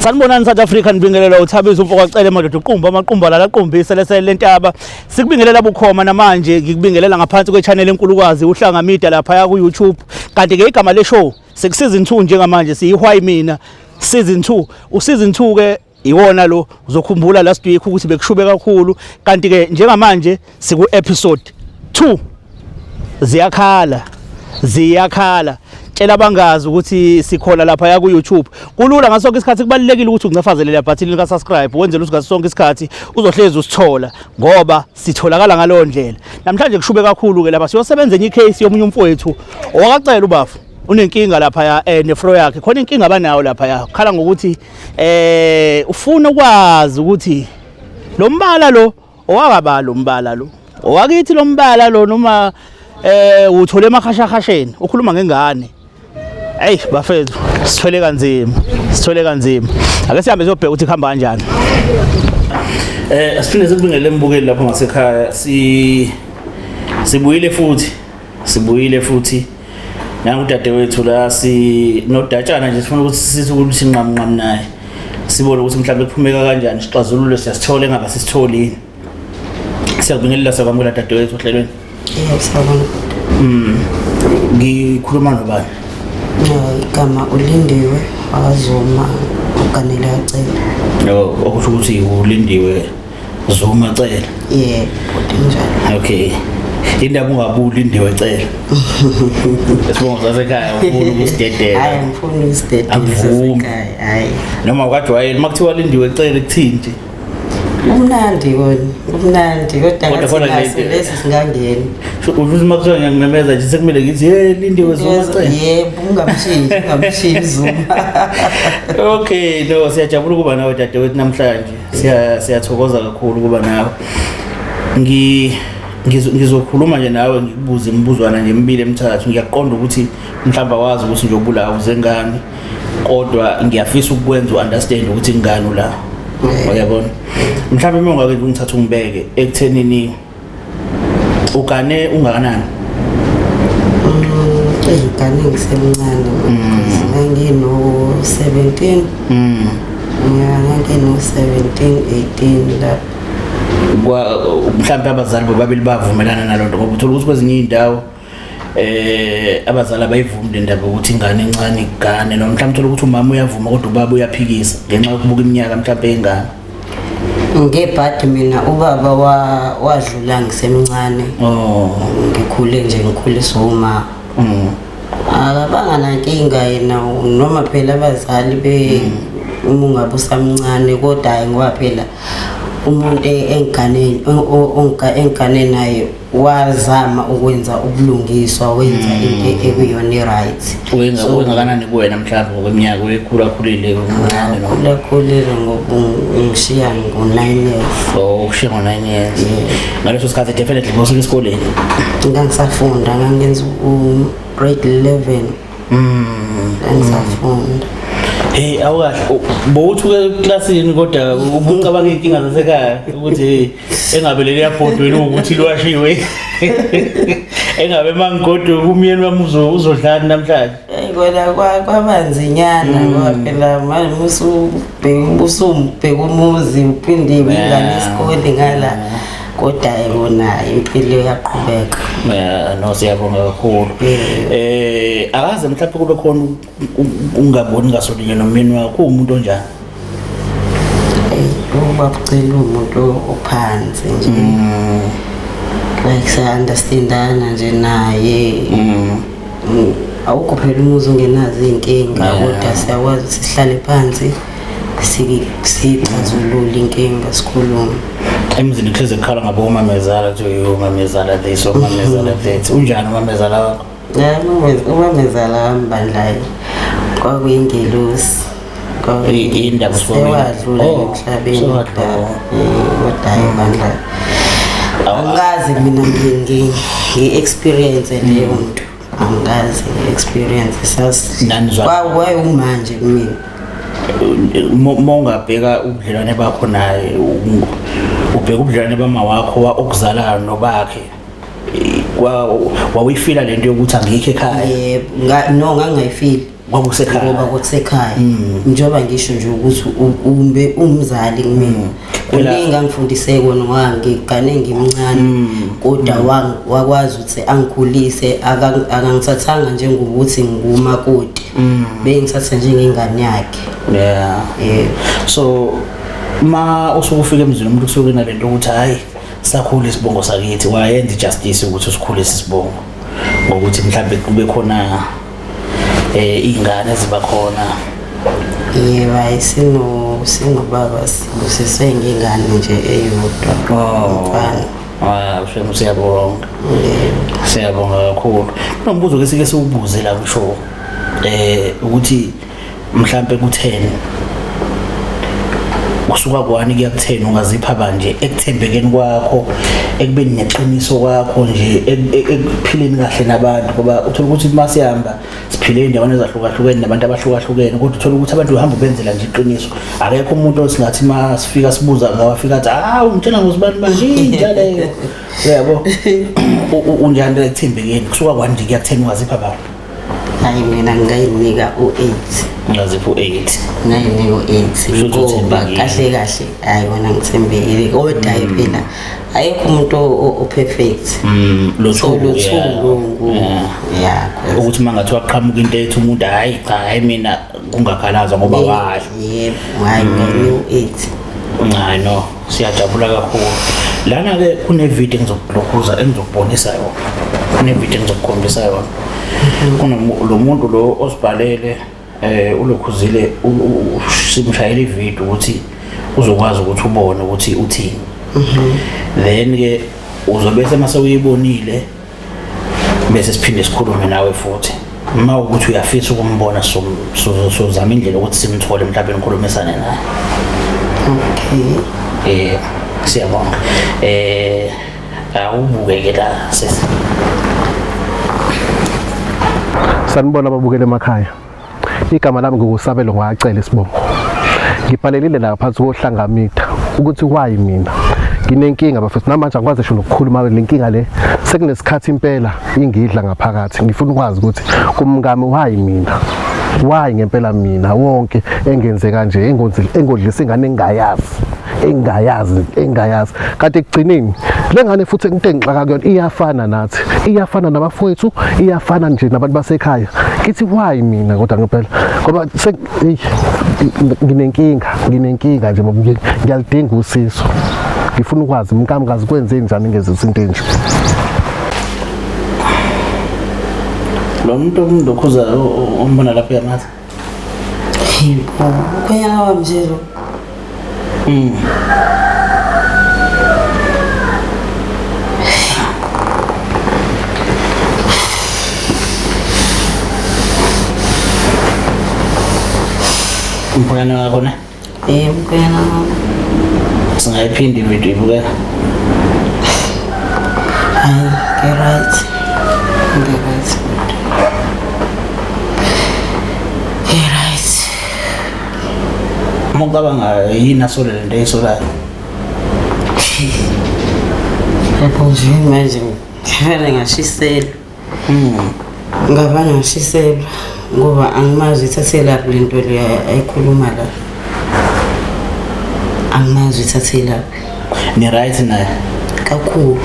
Sanibonani South Africa, nibingelela uThabiso umfo kwaCele madoda, uqumba amaqumba la laqumbise lentaba. Sikubingelela bukhoma namanje, ngikubingelela ngaphansi kwe-channel enkulukazi uHlanga Media lapha ku YouTube. Kanti ke igama le show seku season 2 njengamanje, siyi-Why Mina season 2. U season 2 ke iwona lo, uzokhumbula last week ukuthi bekushube kakhulu. Kanti ke njengamanje siku episode 2. Ziyakhala, ziyakhala. Tshela abangazi ukuthi sikhona lapha ya ku YouTube. Kulula, ngaso sonke isikhathi kubalulekile ukuthi uncefazele la button lika subscribe, wenzele ukuthi ngaso sonke isikhathi uzohlezi usithola, ngoba sitholakala ngaleyo ndlela. Namhlanje kushube kakhulu ke lapha, siyosebenza enye icase yomunye umfowethu owakacela ubafu unenkinga lapha ya nefro yakhe. Khona inkinga abanayo lapha ya, khala ngokuthi ufuna ukwazi ukuthi lo mbala lo owakaba, lo mbala lo owakithi, lo mbala lo noma uthole emakhashahasheni. Ukhuluma ngengane. Hey bafethu, sithwele kanzima, sithwele kanzima. Ake sihambe siyobheka ukuthi kuhamba kanjani. Siphinde sikubingelele embukeli lapho ngasekhaya. Sibuyile futhi, sibuyile futhi. Nangu udadewethu la, si nodatshana nje, sifuna ukuthi sithi ukuthi nqam nqam naye, sibone ukuthi mhlawumbe kuphumeka kanjani, sixazulule siyasithola engaba sisitholini. Siyakubingelela, siyakwamukela dadewethu ohlelweni. Yebo, sawubona. Ngikhuluma nobani? Igama uLindiwe wakaZuma, uganele kaCele. No, okusho ukuthi uLindiwe Zuma Cele? Yebo, kodwa njalo. Okay, indaba ungabuli Lindiwe Cele, isibongo sasekhaya ufuna ukusidedela? Hayi, angifuni ukusidedela. Akuvumi. Sasekhaya, hayi. Noma ukajwayele uma kuthiwa Lindiwe Cele, kuthini nje? Kumnandi kona, kumnandi, kodwa Kodwa ngathi khona naso lesi singangena. Ukuthi uma kuthiwa ngiyakumemeza nje, sekumele ngithi, "Hey Lindiwe Zuma Cele." Yebo, ungamshiyi, ungamshiyi Zuma. Okay, no, siyajabula ukuba nawe dadewethu namhlanje. Siyathokoza kakhulu ukuba nawe. Ngizokhuluma nje nawe, ngikubuze imibuzwana nje emibili emithathu. Ngiyaqonda ukuthi mhlawumbe awazi ukuthi nje ubulawa uzengane, kodwa ngiyafisa ukukwenza u-understand ukuthi ingane ula. Uyabona? Mhlawumbe uma ungake nje ungithathe ungibeke ekuthenini, ugane ungakanani? Ngane ngisemncane, ngangino-17. Ya, ngangino-17, 18 lapho. Mhlawumbe abazali bobabili bavumelana nalonto, ngoba uthola ukuthi kwezinye iy'ndawo abazali abayivumi le ndaba yokuthi ingane encane igane, noma mhlawumbe uthola ukuthi umama uyavuma kodwa ubaba uyaphikisa ngenxa yokubuka iminyaka mhlawumbe yengane. Ngebhadi mina ubaba wadlula ngisemncane. Ngikhule nje, ngikhuliswa uma. Akabanga nankinga yena, noma phela abazali be uma ungabe usamncane, kodwa hayi, ngoba phela umuntu enganeni engane naye wazama ukwenza ubulungiswa, wenza into ekuyona i-right. Wengakanani kuwena mhlawumbe ngokweminyaka, uyekhula khulile umncane noma? Khula khulile, ngoba ngishiya ngo-9 years. Oh, ukushiya ngo-9 years. Ngaleso sikhathi definitely boseke esikoleni. Ngangisafunda, ngangenza u-grade 11. Ngangisafunda. Hey, awukahle bowuthi uke eklasini kodwa ubucabanga iy'nkinga zasekhaya ukuthi hey, engabe leli yabhodweni ukuthi lwashiwe, engabe uma ngigoduka umyeni wami uzodlani namhlanje. Eyi kona kwabanzinyana, ngoba phela manje musubheka usumbheka umuzi, uphinde ingane isikole ngala, kodwa yona impilo iyaqhubeka. Yeah, no, siyabonga kakhulu. Akaze mhlawumbe kube khona ungaboni ngasolinye nomyeni wakho? Uwumuntu onjani? Eyi, ubaba uCele umuntu ophansi nje, like siya-understandana nje naye. Awukho phela umuzi ungenazo iy'nkinga, kodwa siyakwazi ukuthi sihlale phansi, siyixazulule inkinga, sikhulume. Emzini kuhleze kukhala ngabo umamezala, kuthiwe umamezala this, umamezala that. Unjani umamezala wakho? Ya, umamezala wami bandlayo kwakuyingelosi. Indaba sibongile. Sewadlula Oh, emhlabeni. sewadlula. Kodwa hayi bandla, angikaze mina ngi-experience leyo nto, angikaze ngi-experience. Nanizwa- Kwayumanje kumina. Uma ungabheka ubudlelwane bakho naye, ubheka ubudlelwane bama wakho okuzalayo nobakhe, wawuyifila lento yokuthi angikho ekhaya? Yebo, no, ngangingayifili. Kwakusekhaya. Ngoba kwakusekhaya. Njengoba ngisho nje ukuthi umbe umzali kumina. Kuningi angifundise kona ngoba ngigane ngimncane kodwa wakwazi ukuthi angikhulise akangithathanga njengokuthi ngumakoti. Bengithatha njengengane yakhe. Yeah. Yebo. So ma usuke ufika emzini umuntu kusuke nalento ukuthi hayi sakhula isibongo sakithi wayenza ijustice ukuthi usikhulise isibongo ngokuthi mhlawumbe kube khona iy'ngane eziba khona. Yebo, hayi sinobaba sibusiswe ngengane nje eyodwa. Oh. Wow, shame siyabonga. Yebo. Siyabonga kakhulu. Kunombuzo ke sike siwubuze la kusho ukuthi mhlambe ku-10 usuka kwani kuya ku-10 ungazipha banje ekuthembekeni kwakho, ekubeni neqiniso kwakho nje, ekuphileni kahle nabantu, ngoba uthola ukuthi uma sihamba siphile ey'ndaweni ezahlukahlukene nabantu abahlukahlukene, kodwa uthola ukuthi abantu uhamba ubenzela nje iqiniso. Akekho umuntu osingathi uma sifika sibuza ngawafika athi hawu ngitshela ngozibani manje inja leyo, uyabo. Unjani la ekuthembekeni? Kusuka kwani nje kuya ku-10 ungazipha bani? Hayi, mina ngingayinika u-8. Ungazipha u-8? Ngingayinika u-8 Kusho ukuthi ngoba uthembekile. kahle kahle hayi wona ngithembekile, kodwa hayi phela ayikho umuntu o-perfect. Lo So two, lo yeah. two lo Yeah. yeah. Ukuthi uma ngathiwa qhamuka into ethi umuntu hayi cha hayi mina kungakhalazwa ngoba washo. Yebo, hayi nginika u-8. Hayi no, siyajabula kakhulu. Lana ke kune video engizokublokuza engizokubonisa yona. Kune video engizokukhombisa yona. Kuno lo muntu lo osibhalele ulokhuzile simshayela ivideo ukuthi uzokwazi ukuthi ubone ukuthi uthini. Then ke uzobe mase uyibonile bese siphinde sikhulume nawe futhi. Uma ukuthi uyafisa ukumbona sozama indlela ukuthi simthole mhlawumbe nikhulumisane naye. Okay. Siyabonga. Awubuke ke la sisi. Sanibona ababukele emakhaya. Igama lami nguSabelo ngwacela isibongo. Ngibhalelile la phansi koHlanga Media ukuthi why mina nginenkinga bafethu, namanje angikwazi ngisho nokukhuluma le nkinga le, sekunesikhathi impela ingidla ngaphakathi. Ngifuna ukwazi ukuthi kumngami why mina, why ngempela mina wonke engenze kanje, engodlisa ingane engingayazi. Kanti ekugcineni le ngane futhi into engixaka kuyona iyafana nathi, iyafana nabafowethu, iyafana nje nabantu basekhaya. Ngithi why mina kodwa ngempela, ngoba nginenkinga nje baba, ngiyalidinga usizo. Ngifuna ukwazi mkami kazi kwenze njani ngezisa into enje. Lo muntu omlokhuza ombona lapha uyamazi? Yebo, ukhwenyana wami nje lo. Umkhwenyana wakho ne? Yebo, umkhwenyana wami. Singayiphinda ividiyo ibukela. Hayi, ngi-right. Ngi-right. Ngi-right. Uma ucabanga yini asole lento eyisolayo? Lapho nje manje ngivele ngashiselwa. Ngavane ngashiselwa ngoba angimazi ithathelaphi le nto le ayikhuluma la. Angimazi ithathelaphi. Ni right naye? Kakhulu.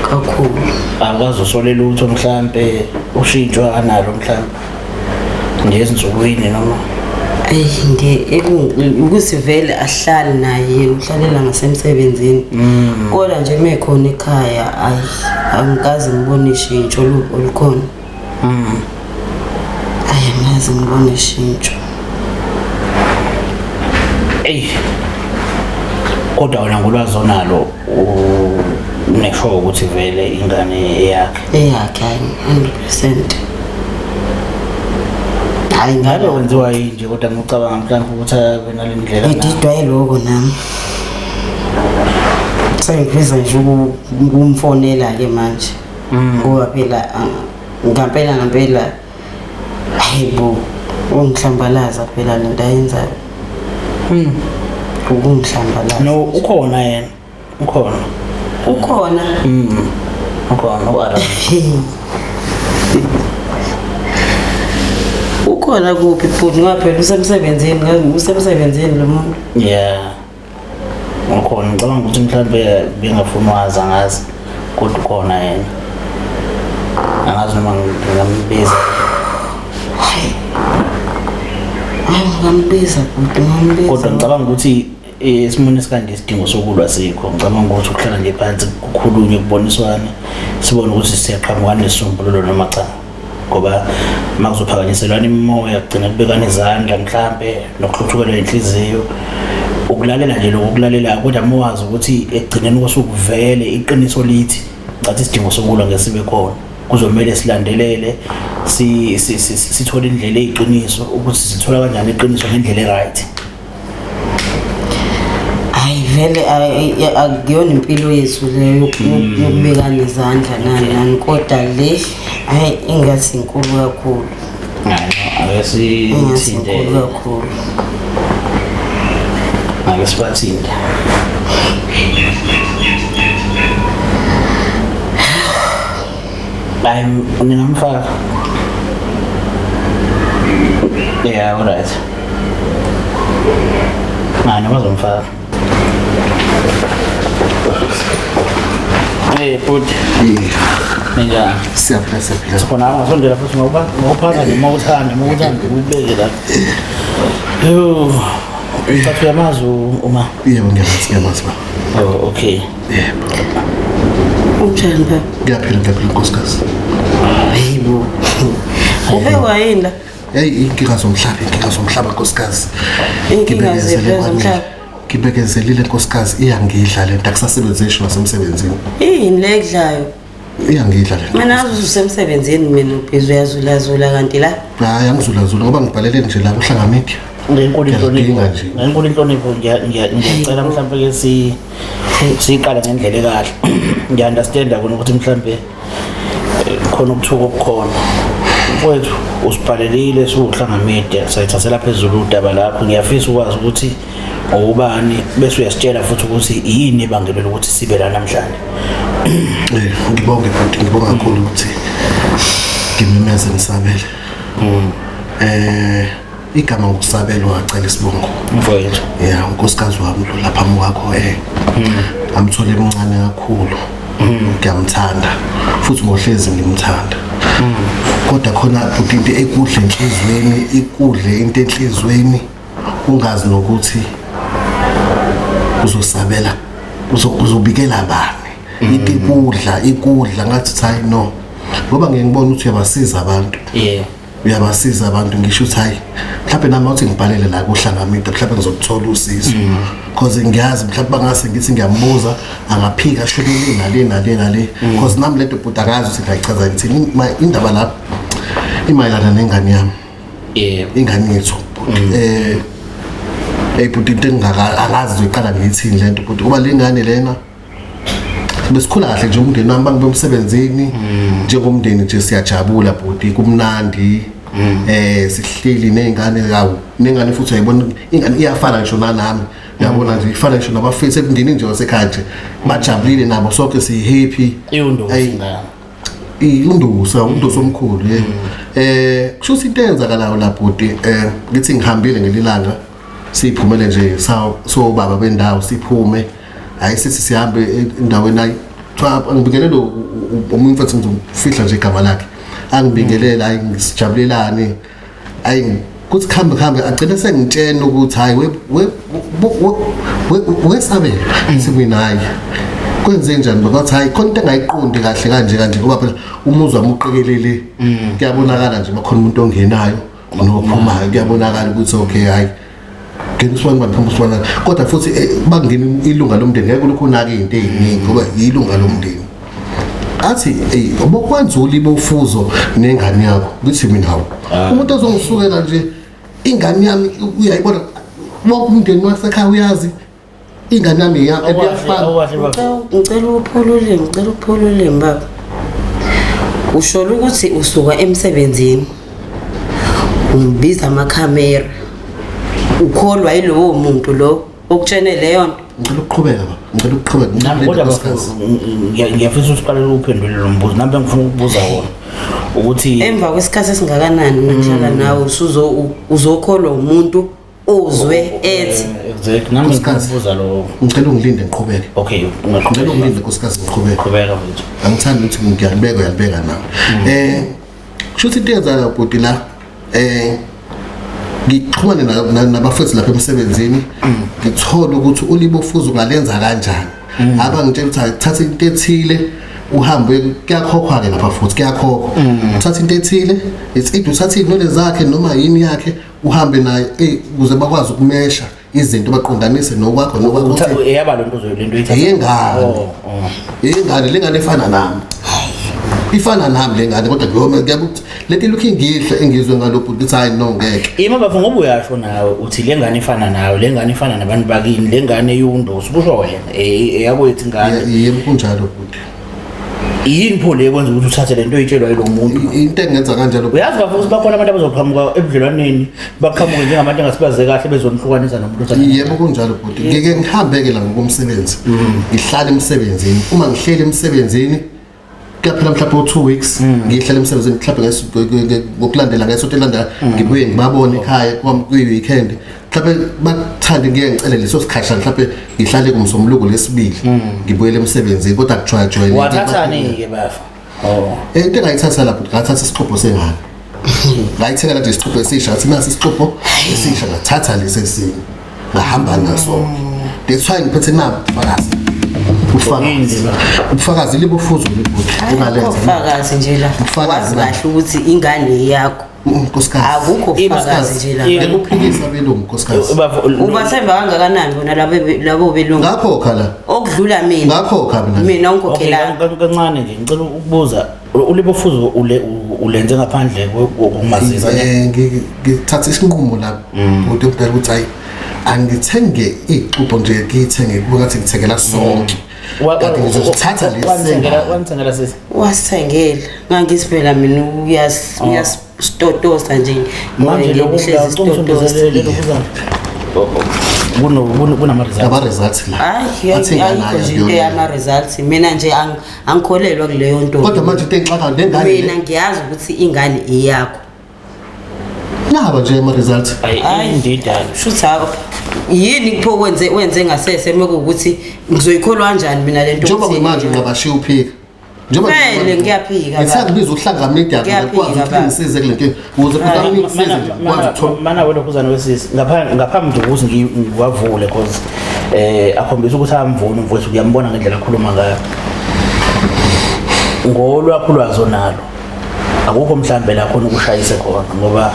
Kakhulu. Akwazi usole lutho mhlambe ushintshwa analo mhlambe nje ezinsukwini noma? Ayi ukuthi vele ahlali naye yena uhlalela ngasemsebenzini. Kodwa nje uma ekhona ekhaya ayi angikaze ngibone ishintsho olukhona. Ayi angikaze ngibone ishintsho. Eyi kodwa wena ngolwazi onalo unesho ukuthi vele ingane eyakhe. Eyakhe hayi 100%. Hayi ngabe wenziwa yini nje kodwa ngicabanga mhlawumbe ukuthi abe nale ndlela. Ngididwa yiloko nami. Sengifisa nje ukumfonela ke manje. Ngoba phela ngampela hayibo ungihlambalaza phela lento ayenzayo. Ukungihlambalaza. No ukhona yena. Ukhona. Ukhona. Ukhona u-Aram. Ukhona kuphi bhuti ngoba phela usemsebenzini, ngazi usemsebenzini lo muntu. Yeah. Ukhona ngicabanga ukuthi mhlawumbe bengafuni wazi angazi kodwa ukhona yena. Angazi noma ngingambiza. Hayi, ngambiza bhuti, ngambiza. Kodwa ngicabanga ukuthi esimweni esikanje isidingo sokulwa sikho. Ngicabanga ukuthi ukuhlala nje phansi kukhulunywe kuboniswane sibone ukuthi siyaqhamuka nesisombululo noma cha. Ngoba uma kuzophakanyiselwana imimoya kugcina kubekana izandla mhlampe nokuhluthukelwa inhliziyo. Ukulalela nje lokho ukulalelayo kodwa uma wazi ukuthi ekugcineni kosuku vele iqiniso lithi ngathi isidingo sokulwa ngeke sibe khona. Kuzomele silandelele sithole indlela eyiqiniso ukuthi sithola kanjani iqiniso ngendlela e-right. Hayi vele akuyona impilo yethu leyo yokubekana izandla nani nani kodwa le hayi ingathi inkulu kakhulu. Hayi, ake Ingathi sithinte inkulu kakhulu. Ake sibathinte. Hayi, ningamfaka. Yeah, all right. Hayi, bazomfaka. Hey, bhuti. Ninjani? Siyaphila, siyaphila. Khona angasondela futhi ngoba ngokuphatha nje uma uthanda uma uthanda ukubeke la. Yo, cha uyamazi uma. Yebo, ngiyamazi, ngiyamazi baba. Oh, okay. Yebo. Unjani baba? Ngiyaphila, ngiyaphila nkosikazi. Hayibo. Ubekwa yini la? Hey, inkinga zomhlaba, inkinga zomhlaba nkosikazi. Inkinga Ngibekezele ziphi zomhlaba? kwanele. Ngibekezelile nkosikazi, iyangidla lento akusasebenzi nasemsebenzini. Yini le ekudlayo? Iyangidla lento. Mina ngazi usemsebenzini mina ubhizi uyazulazula kanti la. Hayi, angizulazula ngoba ngibhalele nje la kuHlanga Media. Ngenkulu inhlonipho. Ngiyalidinga nje. Ngenkulu inhlonipho ngiyacela mhlawumbe ke si siqale ngendlela ekahle. Ngiya-understanda kona ukuthi mhlawumbe khona ukuthuka okukhona. Mfowethu usibhalelile siwuHlanga Media sayithathela phezulu udaba lakho. Ngiyafisa ukwazi ukuthi ubani bese uyasitshela futhi ukuthi yini ebangelele ukuthi sibe la namhlanje. Ngibonge bhuti, ngibonga kakhulu ukuthi ngimemeze ngisabele. Igama ngokusabela wacela isibongo. Mfowethu. Yeah, unkosikazi wami lo lapha kwakho amthole emncane kakhulu. Ngiyamthanda futhi ngohlezi ngimthanda. Kodwa khona bhuti into ekudle enhlizweni, ikudle into enhlizweni ungazi nokuthi uzosabela uzobikela bani. Into ikudla ikudla ngathi hayi no. Ngoba ngeke ngibone ukuthi uyabasiza abantu. Yeah. Uyabasiza abantu ngisho ukuthi hayi mhlawumbe nami uthi ngibhalele la kuHlanga Media mhlawumbe ngizokuthola usizo. Because ngiyazi mhlawumbe bangase ngithi ngiyambuza angaphika shonele nale nale nale. Because nami lento bhuti angazi ukuthi ngiyayichaza ngithini. Indaba la imayelana nengane yami. Yeah. Ingane yethu bhuti. Hey bhuti into engingaka angazi ngizoyiqala ngiyithini lento bhuti ngoba le ngane lena besikhula kahle nje umndeni wami bangibe emsebenzini njengomndeni nje siyajabula bhuti kumnandi. Sihleli nezingane kawo nengane futhi uyayibona ingane iyafana ngisho nanami uyabona nje ifana ngisho nabafethu emndenini nje wasekhaya nje bajabulile nabo sonke si happy. Iyondosi ingane. Undusa, undusa omkhulu yebo. Kusho ukuthi into eyenzakalayo la bhuti ngithi ngihambile ngelilanga siphumele nje sobaba bendawo siphume hayi sithi sihambe endaweni ayi kuthiwa angibingelele omunye mfethu ngizofihla nje igama lakhe angibingelele hayi ngisijabulelane hayi kuthi kuhambe kuhambe agcine sengitshena ukuthi hayi wesabela simina hayi kwenze njani baba bathi hayi khona into engayiqondi kahle kanje kanje ngoba phela umuzi wami uqikelele kuyabonakala nje bakhona umuntu ongenayo nophumayo kuyabonakala ukuthi okay hayi ngena usibani bani phuma usibani kodwa futhi bangena ilunga lomndeni ngeke ulokhu unake izinto eziningi ngoba yilunga lomndeni athi ey obokwenza ulibo ufuzo nengane yakho ngithi mina hawu umuntu ozongisukela nje ingane yami uyayibona wonke umndeni wasekhaya uyazi ingane yami iyafana. Awukahle baba. Ngicela ukuphula ulimi, ngicela ukuphula ulimi baba. Usho ukuthi usuka emsebenzini ungibiza amakhamera ukholwa yilowo muntu lo okutshene leyo nto. Ngicela ukuqhubeka baba, ngicela ukuqhubeka. Nami Ngicela kodwa nkosikazi. Ngiyafisa ukuthi uqale uphendule lo mbuzo. Nami bengifuna ukubuza wona ukuthi Emva kwesikhathi esingakanani mina ngihlala nawe, uzokholwa umuntu ozwe ethi Exactly, nami ngifuna Nkosikazi. ukubuza lo. Ngicela ungilinde ngiqhubeke. Okay, Ngicela ungaqhubeka. ungilinde nkosikazi ngiqhubeke. Qhubeka mfethu. Angithandi ukuthi ngiyalibeka, uyalibeka nawe. Kusho ukuthi into eyenzakala bhuti la, ngixhumane nabafethu lapha emsebenzini, ngithole ukuthi ulibofuzo ungalenza kanjani. Abangitshela ukuthi thatha into ethile uhambe, kuyakhokhwa-ke lapha futhi kuyakhokhwa. Uthatha into ethile, it's either uthatha iy'nwele zakhe noma yini yakhe uhambe naye, ukuze bakwazi ukumesha izinto baqondanise nokwakho nokwakho. Eyaba lento lento uyithatha. Eyengane. Oh. Ingane, lengane efana nami, ifana nami lengane, kodwa ngiyoma ngiyabuthi lento ilokhu ingihle engizwe ngalokhu ukuthi hayi no ngeke. Ima bafo, ngoba uyasho nawe uthi le ngane ifana nawe, le ngane ifana nabantu bakini, le ngane eyundosi, kusho wena, eyakwethu ingane. Yebo, kunjalo bhuti. Yini pho le kwenza ukuthi uthathe lento oyitshelwa yilo muntu? Into engenza kanjalo, Uyazi bafo ukuthi bakhona abantu abazoqhamuka ebudlelwaneni, baqhamuke njengabantu engasibaze kahle, bezonihlukanisa nomuntu othatha. Yebo, kunjalo bhuti. Ngike ngihambe-ke la ngokomsebenzi, ngihlale emsebenzini. Uma ngihleli emsebenzini kuyaphela mhlawumbe u-2 weeks ngihlale emsebenzini, mhlawumbe ngokulandela ngesonto elandela ngibuye ngibabone ekhaya kwi-weekend. Mhlawumbe bakuthande ngiye ngicele leso sikhashana, mhlawumbe ngihlale kumsombuluko lesibili ngibuyele emsebenzini, kodwa akujwayejwayelekile. Wathathani-ke bafo? Oh. Into engayithatha lapho, ngathatha isixubho sengane, ngayithengela nje isixubho esisha, ngathi nasi isixubho esisha, ngathatha lesi esinye ngahamba naso. That's why ngiphethe nabo ubufakazi, ubufakazi, ubufakazi libofuzo libhuti ungalenza. Ufakazi nje la. Ubufakazi Wazi la. kahle ukuthi ingane yakho. Nkosikazi. Akukho ufakazi nje la. Ngikuphikisa belungu, nkosikazi. Bafo, Ubathemba kangakanani bona labo belungu? Ngakhokha la. Okudlula mina. Ngakhokha mina. Mina Okay, ungikhokhela. kancane nje ngicela ukubuza, ulibofuzo ulenze ngaphandle kokumazisa ne? Ngithatha isinqumo la bhuti omdala ukuthi hayi, angithenge iy'xubho nje, ngiyithenge kuba ngathi ngithengela sonke, kanti ngizozithatha lesi. Wanithengela sisi? Wasithengela. Ngangithi phela mina uyasitotosa nje. Manje lokhu Ngihlezi sitotosa. Kunama-results. Ama-results la. Hayi, Athi ayikho ingane nje into akuyona. yama-results. Mina nje angikholelwa kuleyo nto. Kodwa manje into engixakayo lengane Mina ngiyazi ukuthi ingane iyakho. Naba nje ama-results. Ayi, indidane. Shuthi hawu, yini pho wenze ngasese mekuwukuthi ngizoyikholwa kanjani mina lento? Njengoba ukuthi manje ungabashiya uphika. Njengoba Vele, ngiyaphika, ngithe baba. ngibiza uHlanga Media Ngiyaphika, ngikwazi ukuthi baba. ngisize kule nto ukuze futhi ngikusize nje ngikwazi ukuthola. Mana wena khuzana wesisi, ngaphambi nje ukuthi ngiwavule, cause akhombisa ukuthi amvuni umfowethu, ngiyambona ngendlela akhuluma ngayo. Ngolwakho ulwazi onalo, akukho mhlambe la khona ukushayise khona, ngoba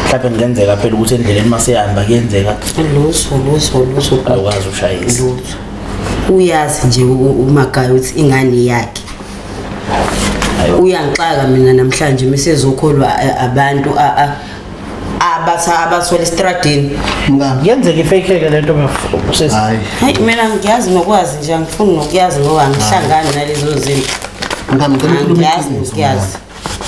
mhlambe kungenzeka phela ukuthi endleleni masehamba kuyenzeka. Lutho, lutho, lutho. Awukwazi ushayisa. Lutho. Uyazi nje uMagayi ukuthi ingane yakhe. Uyangixaka mina namhlanje mesezokholwa abantu abathola estradini. Mngani. Kuyenzeka ifake-ke lento sisi. Hayi. Hayi, mina ngiyazi nokwazi nje, angifuni nokuyazi ngoba angihlangani nalezo zinto. Mngani, ngicela ukhulume Angiyazi iqiniso. nokuyazi.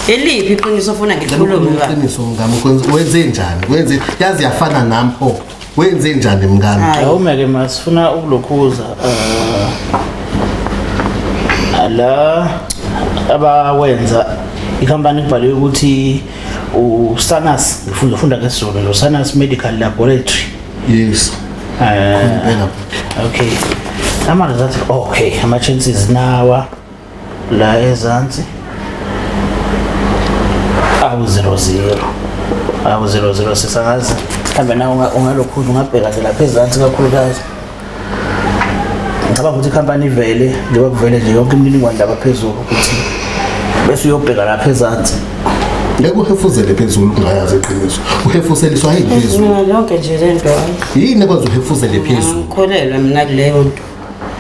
Eliphi iqiniso ofuna Ngicela ngikhulume ukhulume baba? iqiniso mngani, wenze njani? Wenze yazi yafana nami pho. Wenze njani mngani? Hayi. Awume-ke, masifuna ukulokhuza la abawenza ikhampani kubhaliwe ukuthi uSanas, ngifunda ufunda ngesiZulu nje, uSanas Medical Laboratory. Yes. Impela. Okay, ama-results, okay, ama-chances nawa la ezansi awu 00, awu 00. Sisangazi mhlawumbe nawe ungalokhuza ungabheka nje lapha ezansi kakhulukazi. Ngicabanga ukuthi ikhampani ivele njengoba kuvele nje yonke imininingwane lapha phezulu, ukuthi bese uyobheka lapha ezansi. Ngeke uhefuzele phezulu ungayazi iqiniso. Uhefuseliswa yini phezulu? Mina yonke nje lento hayi. Yini ekwenza uhefuzele phezulu? Angikholelwa mina kuleyo nto.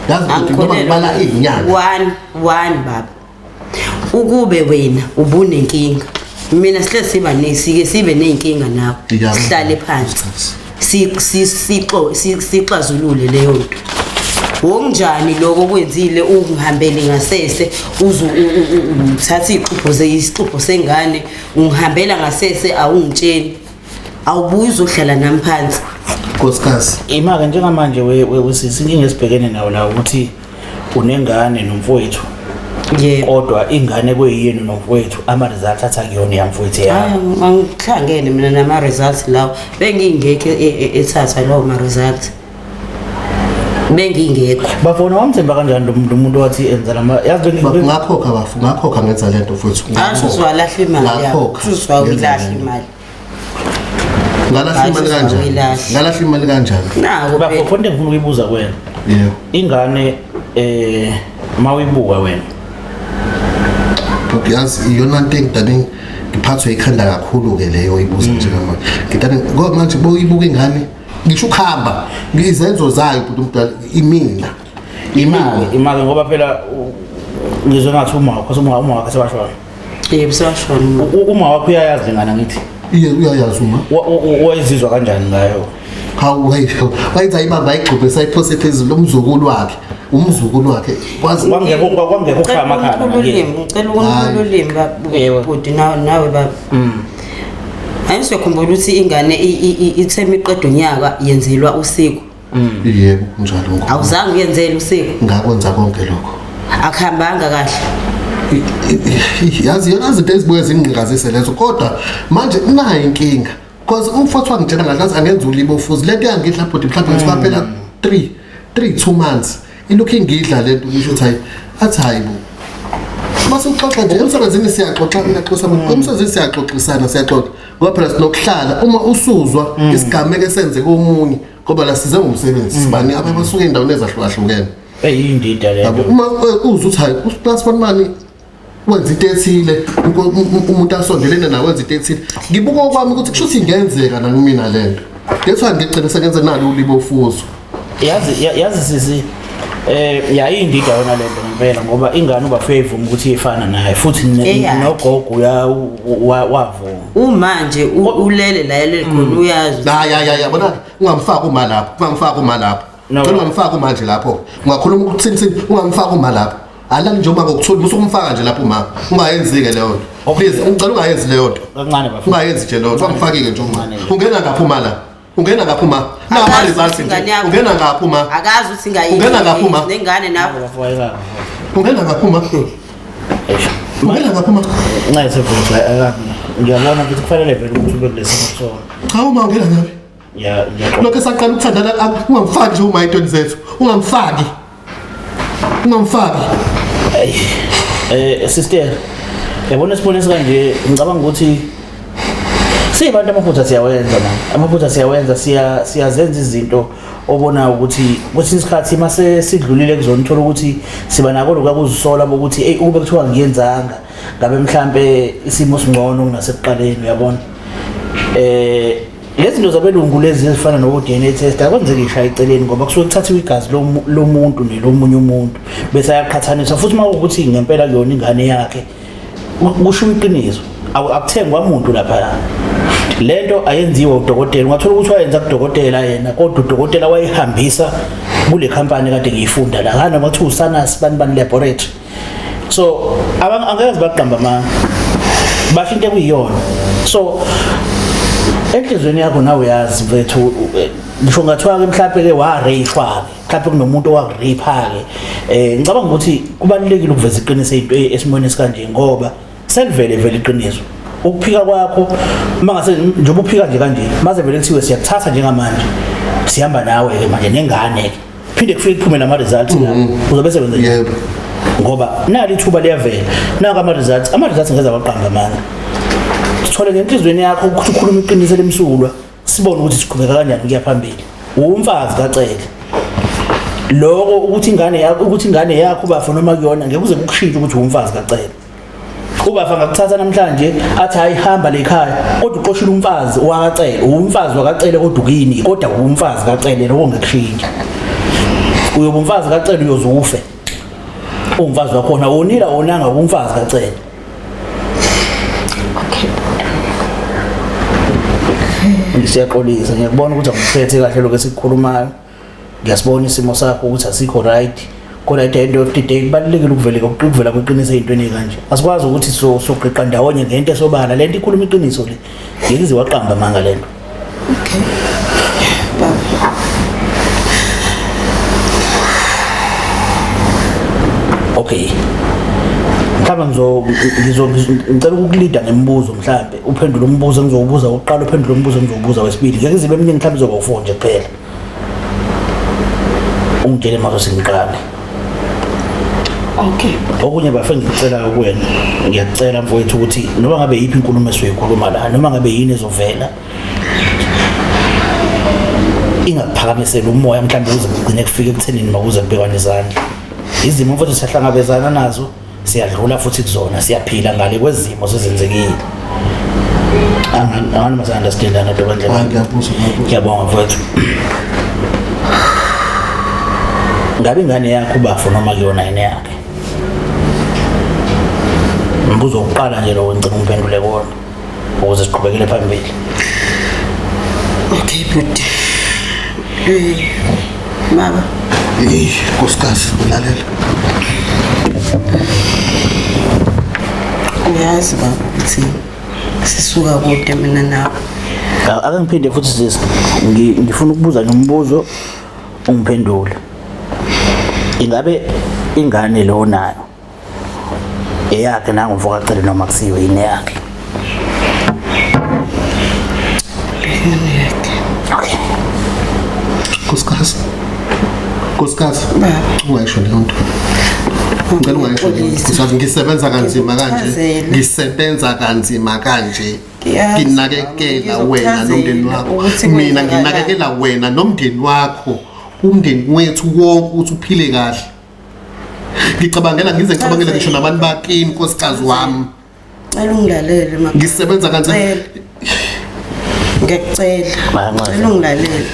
Yazi ukuthi noma ngibala iy'nyanga. One one baba, ukube wena ubunenkinga, mina sihle siba nesike sibe ney'nkinga nawe, sihlale phansi sixazulule leyo nto. Wokunjani lokho okwenzile, ungihambele ngasese, uze uthathe iy'xubho isixubho sengane, ungihambela ngasese, awungitsheli, awubuyi uzohlala nami phansi. Nkosikazi. Ima-ke njengamanje wesisi inkinga esibhekene nawo la ukuthi unengane nomfowethu. Yebo. Kodwa ingane kweyenu nomfowethu ama-results athi akuyona eyamfowethu Hayi, yakho. angihlangene mina nama-results lawo. Bengingekho ethatha lawo ma-results. Bengingekho. Bafona wamthemba kanjani lo muntu umuntu wathi enza lama yazi Ngakhokha bafu, ngakhokha ngenza lento futhi. Asho uzwalahla imali yakho. Ngakhokha. Uzwawilahla imali. Ngalahla imali kanjani? Uyilahla. Ngalahla imali kanjani? Nako bafo phela. khona into engifuna ukuyibuza kuwena. Yebo. Ingane mawuyibuka wena Yazi iyona nto engidane ngiphathwe ikhanda kakhulu ke leyo oyibuza njengamanje. Ngidane ngoba manje boyibuka ingane ngisho ukuhamba izenzo zayo bhuti umdala imina. Imake imake ngoba phela ngizwe ngathi uma wakho uma wakho sebashona. Yebo sewashona uma. Uma wakho uyayazi lengane ngithi. Iye uyayazi uma. Wayizizwa kanjani ngayo? Hawu wayenza ayibamba ayigxubhe sayiphose phezulu umzukulu wakhe. Umzukulu wakhe kwazi Kwangekho kwangekho ukushaya amakhala Ngicela ngicela ukukhuluma ulimi Yebo. bhuti nawe baba. Ayisokhumbula ukuthi ingane ithe miqeda unyaka yenzelwa usiko. Yebo njalo ngikho. Awuzange uyenzele usiko. Ngakwenza konke lokho. Akuhambanga kahle. Yazi yona izinto ezibuye zingqikazise lezo kodwa manje nayo inkinga because umfowethu wangitshela ngathi angenza ulibo futhi lento yangidla bhuti mhlawumbe ngithi kwaphela 3 3 2 months ilokhu ingidla lento ngisho ukuthi hayi athi hayi bo mase uxoxa nje emsebenzini siyaxoxa ngiyaxoxa emsebenzini siyaxoxisana siyaxoxa ngoba phela sinokuhlala uma usuzwa isigameko esenzeke komunye ngoba la size ngomsebenzi sibani abanye basuke endaweni ezahlukahlukene Eyindida le yabo nto. uma uzwa ukuthi hayi uplus one mani wenza into ethile umuntu asondelene nawe wenza into ethile ngibuka okwami ukuthi kusho ukuthi ingenzeka nakumina lento that's why ngigcine sengenze nalo ulibo fuzo Yazi yazi sisi yayindida yona lento ngempela ngoba ingane uba favor ukuthi ifana naye futhi Eyakhe. nogogo uya wavuma. Umanje ulele la elele khona uyazi. hayi hayi hayi yabona ungamfaki uma lapho ungamfaki uma lapho No. cela ungamfaki uma nje lapho ungakhuluma ukuthini thini ungamfaki uma lapho alali nje uma ngokuthula usukumfaka nje lapho uma ungayenzi-ke leyo nto please ngicela ungayenzi leyo nto Kancane bafo. ungayenzi nje leyo nto ungangifaki-ke nje uma Kancane nje. ungena ngaphi uma la ungena ngaphi uma Akazi nama-results ukuthi ingane nje yakho- ungena ngaphi uma Akazi ukuthi ingane Ungena ngaphi uma? nengane nawe. Bafo ayikabi. ungena ngaphi uma Eish. ungena ngaphi uma Ncese futhi ayikabi. Ngiyabona ukuthi kufanele vele ukuthi ube kulesimo sona. cha uma ungena ngaphi Ya ngiyaqonda. lokho esaqala ukuthandana ungamfaki nje uma ey'ntweni zethu ungamfaki ungamfaki Ey, sister, yabona isibonisi kanje ngicabanga ukuthi siyibantu amaphutha siyawenza man. Amaphutha siyawenza siyazenza izinto obona ukuthi kwesinye isikhathi mase sidlulile kuzona uthola ukuthi siba nako lokhu kuzisola ukuthi hey ukube kuthiwa ngiyenzanga ngabe mhlambe isimo singcono kunasekuqaleni uyabona. Lezi zinto zabelungu lezi ezifana no DNA test akwenzeki ishaya eceleni ngoba kusuke kuthathiwe igazi lomuntu nelomunye umuntu bese ayaqhathaniswa futhi uma kuwukuthi ngempela kuyona ingane yakhe kusho iqiniso akuthengwa umuntu lapha. Lento ayenziwa udokotela ungathola ukuthi wayenza kudokotela yena kodwa udokotela wayihambisa kule company kade ngiyifunda la ngana bathi uSanas bani bani laboratory so angeke baqamba amanga basho into ekuyiyona so enhlizweni yakho nawe uyazi mfethu ngisho ngathiwa ke mhlawumbe ke wa-rape-wa ke mhlawumbe kunomuntu owaku-rape-a ke ngicabanga ukuthi kubalulekile ukuveza iqiniso into esimweni esikanje ngoba selivele vele iqiniso ukuphika kwakho mangase njengoba uphika nje kanje maze vele kuthiwe siyakuthatha njengamanje sihamba nawe ke manje nengane ke phinde kufike kuphume nama results la uzobe sebenza njani? Yebo. Ngoba nali ithuba liyavela naka ama results ama results ngeze waqamba amanga sithole ngenhlizweni yakho ukuthi ukhuluma iqiniso lemsulwa sibone ukuthi siqhubeka kanjani kuya phambili umfazi kaCele lokho ukuthi ingane yakho ukuthi ingane yakho bafa noma kuyona ngeke kuze kukushintshe ukuthi umfazi kaCele ubafa ngakuthatha namhlanje athi hayi hamba lekhaya kodwa uqoshile umfazi wakaCele umfazi wakaCele kodwa ukini kodwa umfazi kaCele lokho ngekushintsha uyoba umfazi kaCele uyozufe umfazi wakhona wonila wonanga umfazi kaCele Okay. Siyaxolisa ngiyakubona ukuthi akuphethe kahle lokho esikukhulumayo ngiyasibona isimo sakho ukuthi asikho right kodwa at the end of the day kubalulekile ukuvela ukuvela kweqiniso ey'ntweni ey'kanje asikwazi ukuthi soqiqa ndawonye ngento esobala lento ikhuluma iqiniso le ngeke ize waqamba amanga lento. Okay. Baba. Okay, mhlawumbe ngizo ngicela ukukulida ngemibuzo, mhlawumbe uphendule umbuzo engizowubuza wokuqala, uphendule umbuzo engizowubuza wesibili. Ngeke izibe eminingi, mhlawumbe izoba u-four nje kuphela. Ungitshele mase singiqale. Okay. Okunye bafe ngikucela kuwena, ngiyakucela mfowethu ukuthi noma ngabe yiphi inkulumo esiyoyikhuluma la, noma ngabe yini ezovela, ingakuphakamiseli umoya mhlawumbe kuze kugcine kufike ekuthenini makuze kubekwane izandla. Izimo mfowethu siyahlangabezana nazo, siyadlula futhi kuzona, siyaphila ngale kwezimo sezenzekile. Angani masa-understandana nto Hayi, ngiyakuzwa, ngiyakuzwa. Ngiyabonga mfowethu. Ngabe ingane yakho ubafo noma kuyona yini yakhe? Umbuzo wokuqala nje lowo, ngicela ungiphendule kuwona ukuze siqhubekele phambili. Okay bhuti. Baba. Eh, nkosikazi, lalela. Uyazi baba ukuthi sisuka kude mina nawe. Ake ngiphinde futhi sisi, ngifuna ukubuza nje umbuzo ungiphendule. Ingabe ingane lo nayo eyakhe nangumfo kaCele noma kusiyo yini yakhe? Ingane yakhe. Okay. Nkosikazi, nkosikazi. Baba. Ungayisho leyo nto. Ngicela ungayisho leyo nto. Nkosikazi, ngisebenza kanzima kanje. Ngikuchazele. Ngisebenza kanzima kanje. Ngiyazi, Nginakekela baba, wena nomndeni wakho. ukuthi Mina kwenzakalani. nginakekela wena nomndeni wakho. Umndeni wethu wonke ukuthi uphile kahle. Ngicabangela ngize ngicabangele ngisho nabantu bakini, nkosikazi wami. Cela ungilalele ma. Ngisebenza kanzima. Cela. Ngiyakucela. Bayanceda. Cela ungilalele.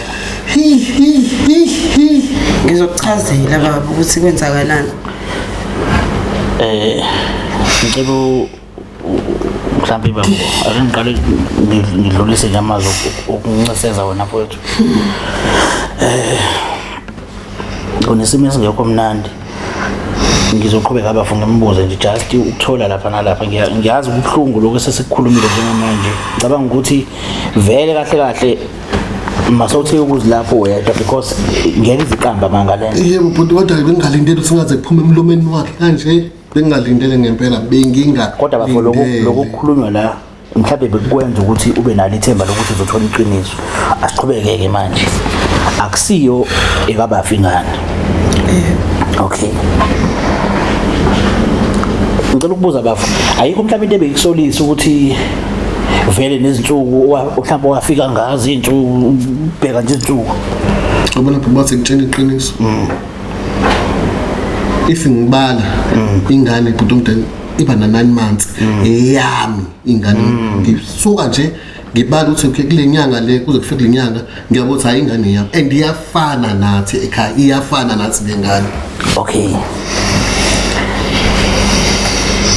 Hi hi hi hi. Ngizokuchazela baba ukuthi kwenzakalani. Ngicela mhlawumbe baba ake ngiqale ngidlulise nje amazwi okunciseza wena mfowethu. Unesimo esingekho mnandi. Ngizoqhubeka abafo ngimbuze nje just ukuthola lapha nalapha. Ngiyazi kubuhlungu lokho esesikukhulumile njengamanje. Ngicabanga ukuthi vele kahle kahle masawuthe ukuzilapho wedwa because ngeke iziqamba manga lento. Yebo bhuti, kodwa bengingalindele ukuthi ngaze kuphume emlomeni wakhe kanje. Bengingalindele ngempela, benginga. Kodwa bafo lokhu kukhulunywa la mhlawumbe bekukwenza ukuthi ube nalo ithemba lokuthi uzothola iqiniso. Asiqhubeke-ke manje. Akusiyo ekabafi ingane. Okay. Ngicela ukubuza bafo, ayikho mhlawumbe into ebeyikusolisa ukuthi vele nezinsuku mhlawumbe wafika ngazo iy'nsuku, ubheka nje izinsuku? Ubona bhuti, bathi ngitshela iqiniso. If ngibala ingane bhuti omdala iba na 9 months eyami ingane, ngisuka nje ngibala ukuthi okay, kule nyanga le kuze kufike kule nyanga, ngiyabona ukuthi hayi, ingane yami and iyafana nathi ekhaya, iyafana nathi lengane. Okay.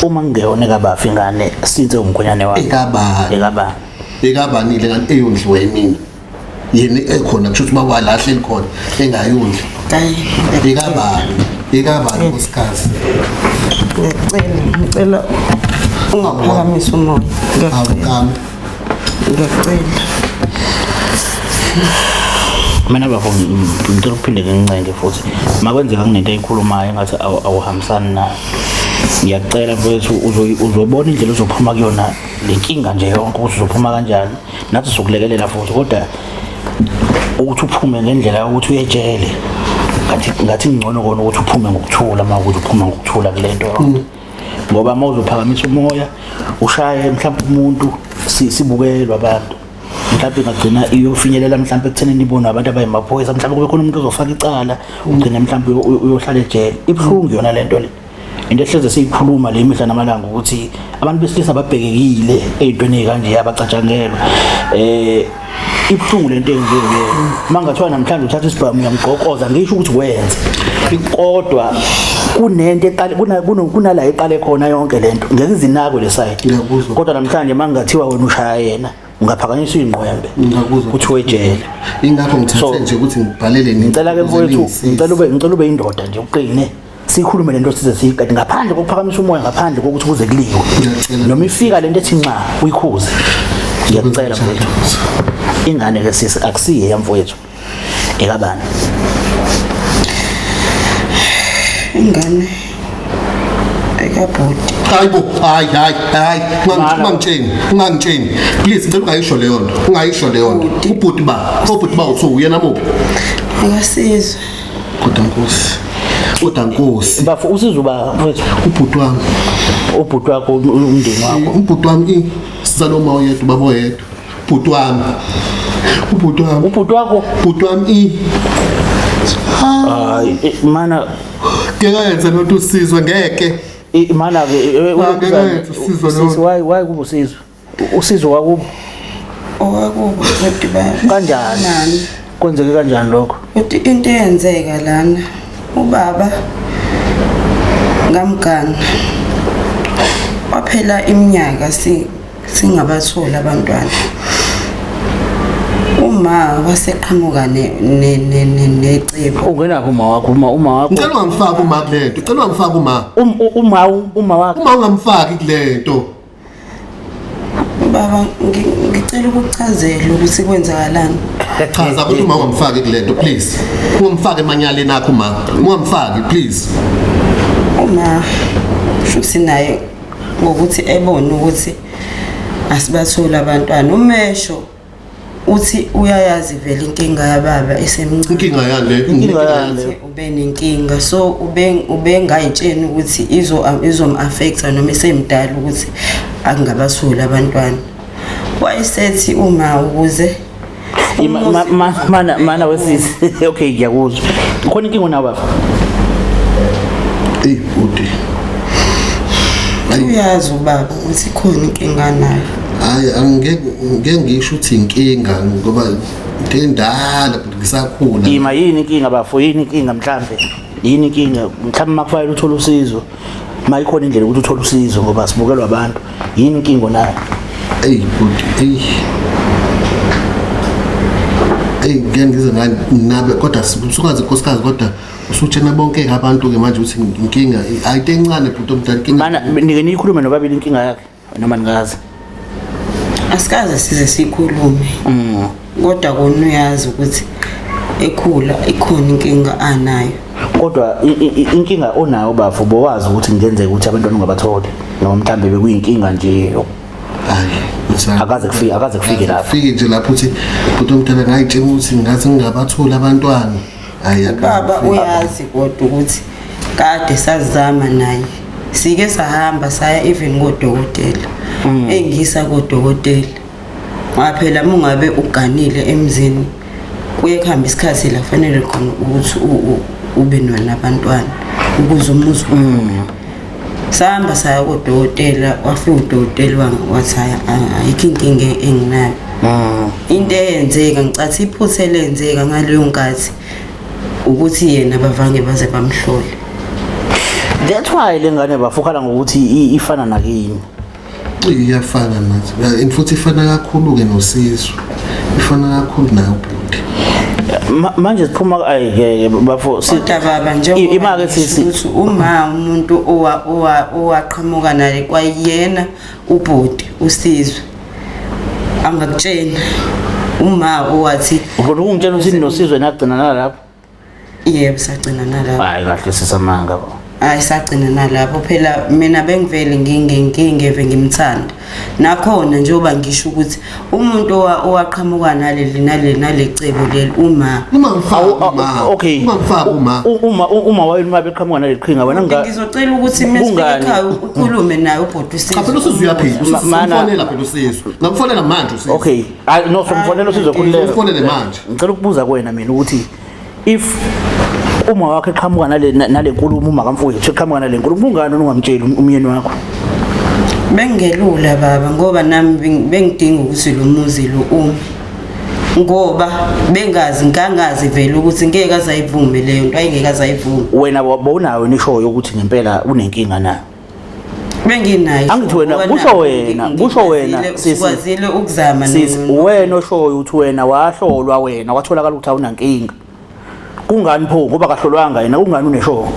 Uma ngingeyona ekabafi ingane since umkhwenyane wakhe. Ekabani? Ekabani? Ekabani le ngane eyondliwe yimina? Yena ekhona, kusho ukuthi baba la ahleli khona engayondli. Hayi. Ekabani? Ekabani, nkosikazi? Ngiyacela, ngicela ungaphakamisi umoya. Ngiyacela. Awukami. Ngiyacela. Mina bafo ngicela ukuphinde ngincenge futhi. Makwenzeka kunento eyikhulumayo engathi awuhambisani nayo. Ngiyakucela mfowethu, uzobona indlela ozophuma kuyona le nkinga nje yonke ukuthi uzophuma kanjani. Nathi sokulekelela futhi, kodwa ukuthi uphume ngendlela yokuthi uyejele ngathi ngcono kona ukuthi uphume ngokuthula, uma ukuthi uphuma ngokuthula kule nto yonke. Ngoba uma uzophakamisa umoya ushaye mhlawumbe umuntu, sibukelwa abantu, mhlawumbe ingagcina iyofinyelela mhlawumbe ekuthenini ibonwe abantu abayimaphoyisa, mhlawumbe kube khona umuntu ozofaka icala, ugcine mhlawumbe uyohlala ejele. Ibuhlungu yona le nto le. Into ehleze siyikhuluma le mihla namalanga ukuthi abantu besilisa babhekekile ey'ntweni ey'kanje, abacatshangelwa. Ibuhlungu lento enje-ke. Uma ngathiwa namhlanje uthatha isibhamu uyamgqokoza, ngisho ukuthi wenze, kodwa kunento eqale kunala eqale khona yonke lento, ngeke izinakwe le side. Ngiyakuzwa. Kodwa namhlanje uma ngathiwa wena ushaya yena, ungaphakanyiswa iy'ngqwembe Ngiyakuzwa. kuthiwe ejele. Ingakho ngithathe So, nje ukuthi ngibhalele nini. Ngicela-ke ukuze mfowethu, ningisize. ngicela ube indoda nje, uqine, sikhulume lento size siyiqede ngaphandle kokuphakamisa umoya, ngaphandle kokuthi kuze kuliwe. Ngiyacela. Noma ifika lento ethi nxa, uyikhuze. Ngiyakucela mfowethu. Ingane ke sisi akusiye yamfowethu, ekabani? Ingane Ekabhuti. Hayi bo, hayi hayi hayi, Mana. ungangitsheni, ungangitsheni. Please ngicela ungayisho leyo nto, ungayisho leyo nto. Bhuti. Ubhuti ba, obhuti ba uthu uyena muphi? Akasizwe. Kodwa Nkosi. Kodwa Nkosi, Bafo usizwe ba mfowethu ubhuti wami, ubhuti wakho umndeni wakho. ubhuti wami i sizalo uma oyedwa ubaba oyedwa. Ubhuti wami. Ubhuti wami, Ubhuti wakho ubhuti wami i hayi mana ngeke ayenze lento usizwe ngeke. Mana ke Ah, ngeke ayenze usizwe leyo sisi why why kuba usizwe? Usizwe wakubo Owakubo bhuti baba. kanjani? Nani? Kwenzeke kanjani lokho? Bhuti into eyenzeka lana ubaba ngamgana. Waphela iminyaka singabatholi abantwana. Uma waseqhamuka necebo. Ungenaphi uma wakho uma wakho? Ngicela ungamfaki uma kule nto. Ngicela ungamfaki uma. Uma uma wakho Uma ungamfaki kule nto. Baba ngicela ukuchazela ukuthi kwenzakalani. Chaza ukuthi uma ungamfaki kule nto please. Ungamfaki emanyaleni akho uma. Ungamfaki please. Uma shuthi naye ngokuthi ebone ukuthi asibatholi abantwana umesho uthi uyayazi vele inkinga yababa esemncane. Inkinga yani le. Inkinga yani. Uthi ube nenkinga so ubengayitsheni ukuthi izom-affecta noma esemdala ukuthi angabatholi abantwana. Wayesethi uma ukuze Mana mana wesisi okay ngiyakuzwa. Khona inkinga onayo baba? Ey bhuti. Uyazi ubaba ukuthi khona inkinga nayo. Hayi angeke ngeke ngisho ukuthi inkinga ngoba into endala bhuti ngisakhula. Ima yini inkinga bafo yini inkinga mhlambe? Yini inkinga mhlambe makufanele uthole usizo. Mayikhona indlela ukuthi uthole usizo ngoba sibukelwa abantu. Yini inkinga onayo? Ey bhuti ey. Ey ngeke ngize nabe kodwa usukazi nkosikazi kodwa usutshena bonke abantu ke manje ukuthi inkinga ayinto encane bhuti omdala inkinga. Mana nike niyikhulume nobabili inkinga yakhe noma ningazi? Asikaze size sikhulume. Kodwa kona uyazi ukuthi ekhula ikhona inkinga anayo. Kodwa inkinga onayo bafo bowazi ukuthi kungenzeka ukuthi abantwana ungabatholi noma mhlambe bekuyinkinga nje Hayi akaze kufike akaze kufike lapho. Fike nje lapho uthi bhuti omdala ngayitshela ukuthi ngathi ngingabatholi abantwana. Hayi Ubaba uyazi kodwa ukuthi kade sazama naye. Sike sahamba saya even kodokotela. Engisa kodokotela. Ngaphela mungabe uganile emzini kuye kuhamba isikhathi la kufanele khona ukuthi ube nabantwana ukuze umuzi. Sahamba saya kodokotela wafika udokotela wathi ayikho inkinga enginayo. Into eyenzeka ngicathi iphutha elenzeka ngaleyo nkathi ukuthi yena bavange baze bamhlole. That's why le ngane bafukhala ngokuthi ifana nakini. Iyafana nathi. And futhi ifana kakhulu ke noSizwe. Ifana kakhulu nayo bhuti. Manje siphuma ayike bafo Kodwa baba njengoba imake sisi ukuthi uma umuntu owaqhamuka naye kwayena ubhuti uSizwe angakutshena uma owathi ufuna ukungitshela ukuthi noSizwe nagcina nalapho? Yebo sagcina nalapho. Hayi kahle sisamanga bo. Hayi sagcina nalapho phela mina bengivele ngingeve ngimthanda. Nakhona njengoba ngisho ukuthi umuntu owaqhamuka naleli nalecebo leli uma Ungamfaki uma. Okay. Ungamfaki uma. Uma wayeni uma beqhamuka naleqhinga wena ngizocela ukuthi mesifika ekhaya ukhulume naye ubhuti uSizwe. Cha phela uSizwe uyaphila. Usimfonela phela uSizwe. Ngamfonela manje uSizwe. Okay. Hayi no somfonela uSizwe khululeka. Umfonele manje. Ngicela ukubuza kuwena mina ukuthi if uma wakhe eqhamuka nale nkulumo uma kamfowethu eqhamuka nale nkulumo kungani ungamtsheli umyeni wakho? Bengelula baba ngoba nami bengidinga ukuthi lo muzi lo ume. Ngoba bengazi ngangazi vele ukuthi ngeke azayivume leyo nto ayingeke azayivume. Wena bowunayo nishoyo ukuthi ngempela unenkinga na? Benginayo. Angithi wena kusho wena kusho wena sisi ukuzama sisi wena oshoyo ukuthi wena wahlolwa wena watholakala ukuthi awunankinga. Kungani pho ngoba kahlolwanga yena kungani uneshoyo?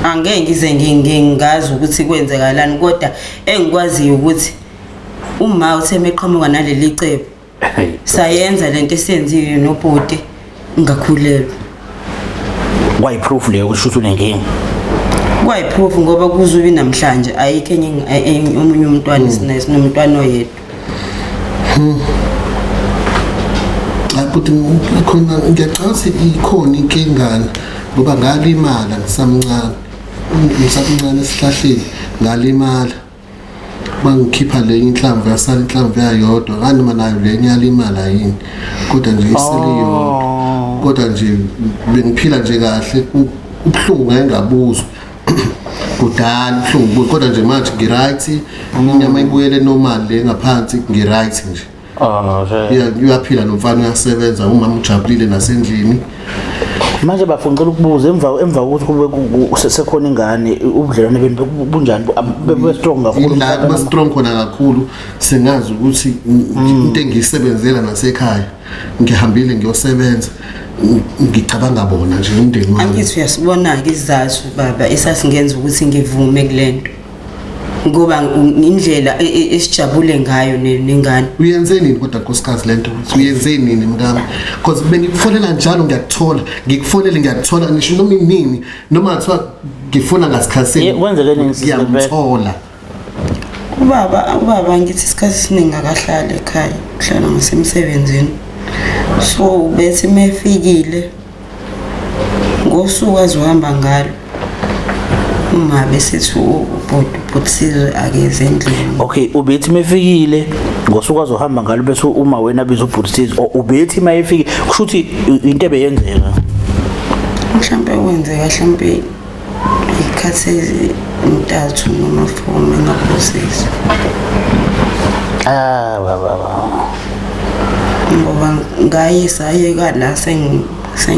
Angeke ngize ngingazi ukuthi kwenzekalani kodwa engikwaziyo ukuthi uma uthe meqhamuka naleli cebo sayenza lento esenzile nobhuti ngakhulelwa. Kwayi proof leyo ukuthi unenkinga. Kwayiproof ngoba kuzubi namhlanje ayikho enye omunye umntwana esinaye, sinomntwana oyedwa. Cha futhi khona ngiyacabanga ukuthi ikhona inkingana ngoba ngalimala ngisamncane. Ngisamncane esihlahleni ngalimala. Bangikhipha le inhlamvu yasala inhlamvu yayodwa nganoma nayo le ngiyalimala yini kodwa nje isele yodwa. Kodwa nje bengiphila nje kahle ubuhlungu ngeke ngabuzwa. Kudala ubuhlungu kodwa nje manje ngi-right inyama ibuyele normal le ngaphansi ngi-right nje. Oh, Uyaphila nomfana uyasebenza umama ujabulile nasendlini. Manje bafo ngicela ukubuza emva kokuthi kube sekhona ingane ubudlelwane benu bunjani bebe strong kakhulu la kuba strong khona kakhulu sengazi ukuthi into engiyisebenzela nasekhaya ngihambile ngiyosebenza ngicabanga bona nje umndeni wami. Angithi uyasibona-ke isizathu baba esasingenza ukuthi ngivume kulento. Ngoba indlela esijabule ngayo nengane. Uyenze nini kodwa nkosikazi lento? Uyenze nini mkami? Because bengikufonela njalo ngiyakuthola, ngikufonele ngiyakuthola ngisho noma inini noma kuthiwa ngifuna ngasikhathi Kwenzeke nini sisi ngempela? Ngiyamthola. Ubaba ngithi isikhathi esiningi akahlali ekhaya, uhlala ngasemsebenzini. So bethi mefikile ngosuku azohamba ngalo uma besithi ubhuti Sizwe akeze endlini. Okay, ubethi mefikile ngosuku azohamba ngalo bese uma wena biza ubhuti Sizwe ubethi mayefike kusho ukuthi into ebeyenzeka. Mhlambe kwenzeka mhlambe ikhathi ezintathu noma 4 mengaphosisi. Ah baba. Ngoba ngaye sayeka la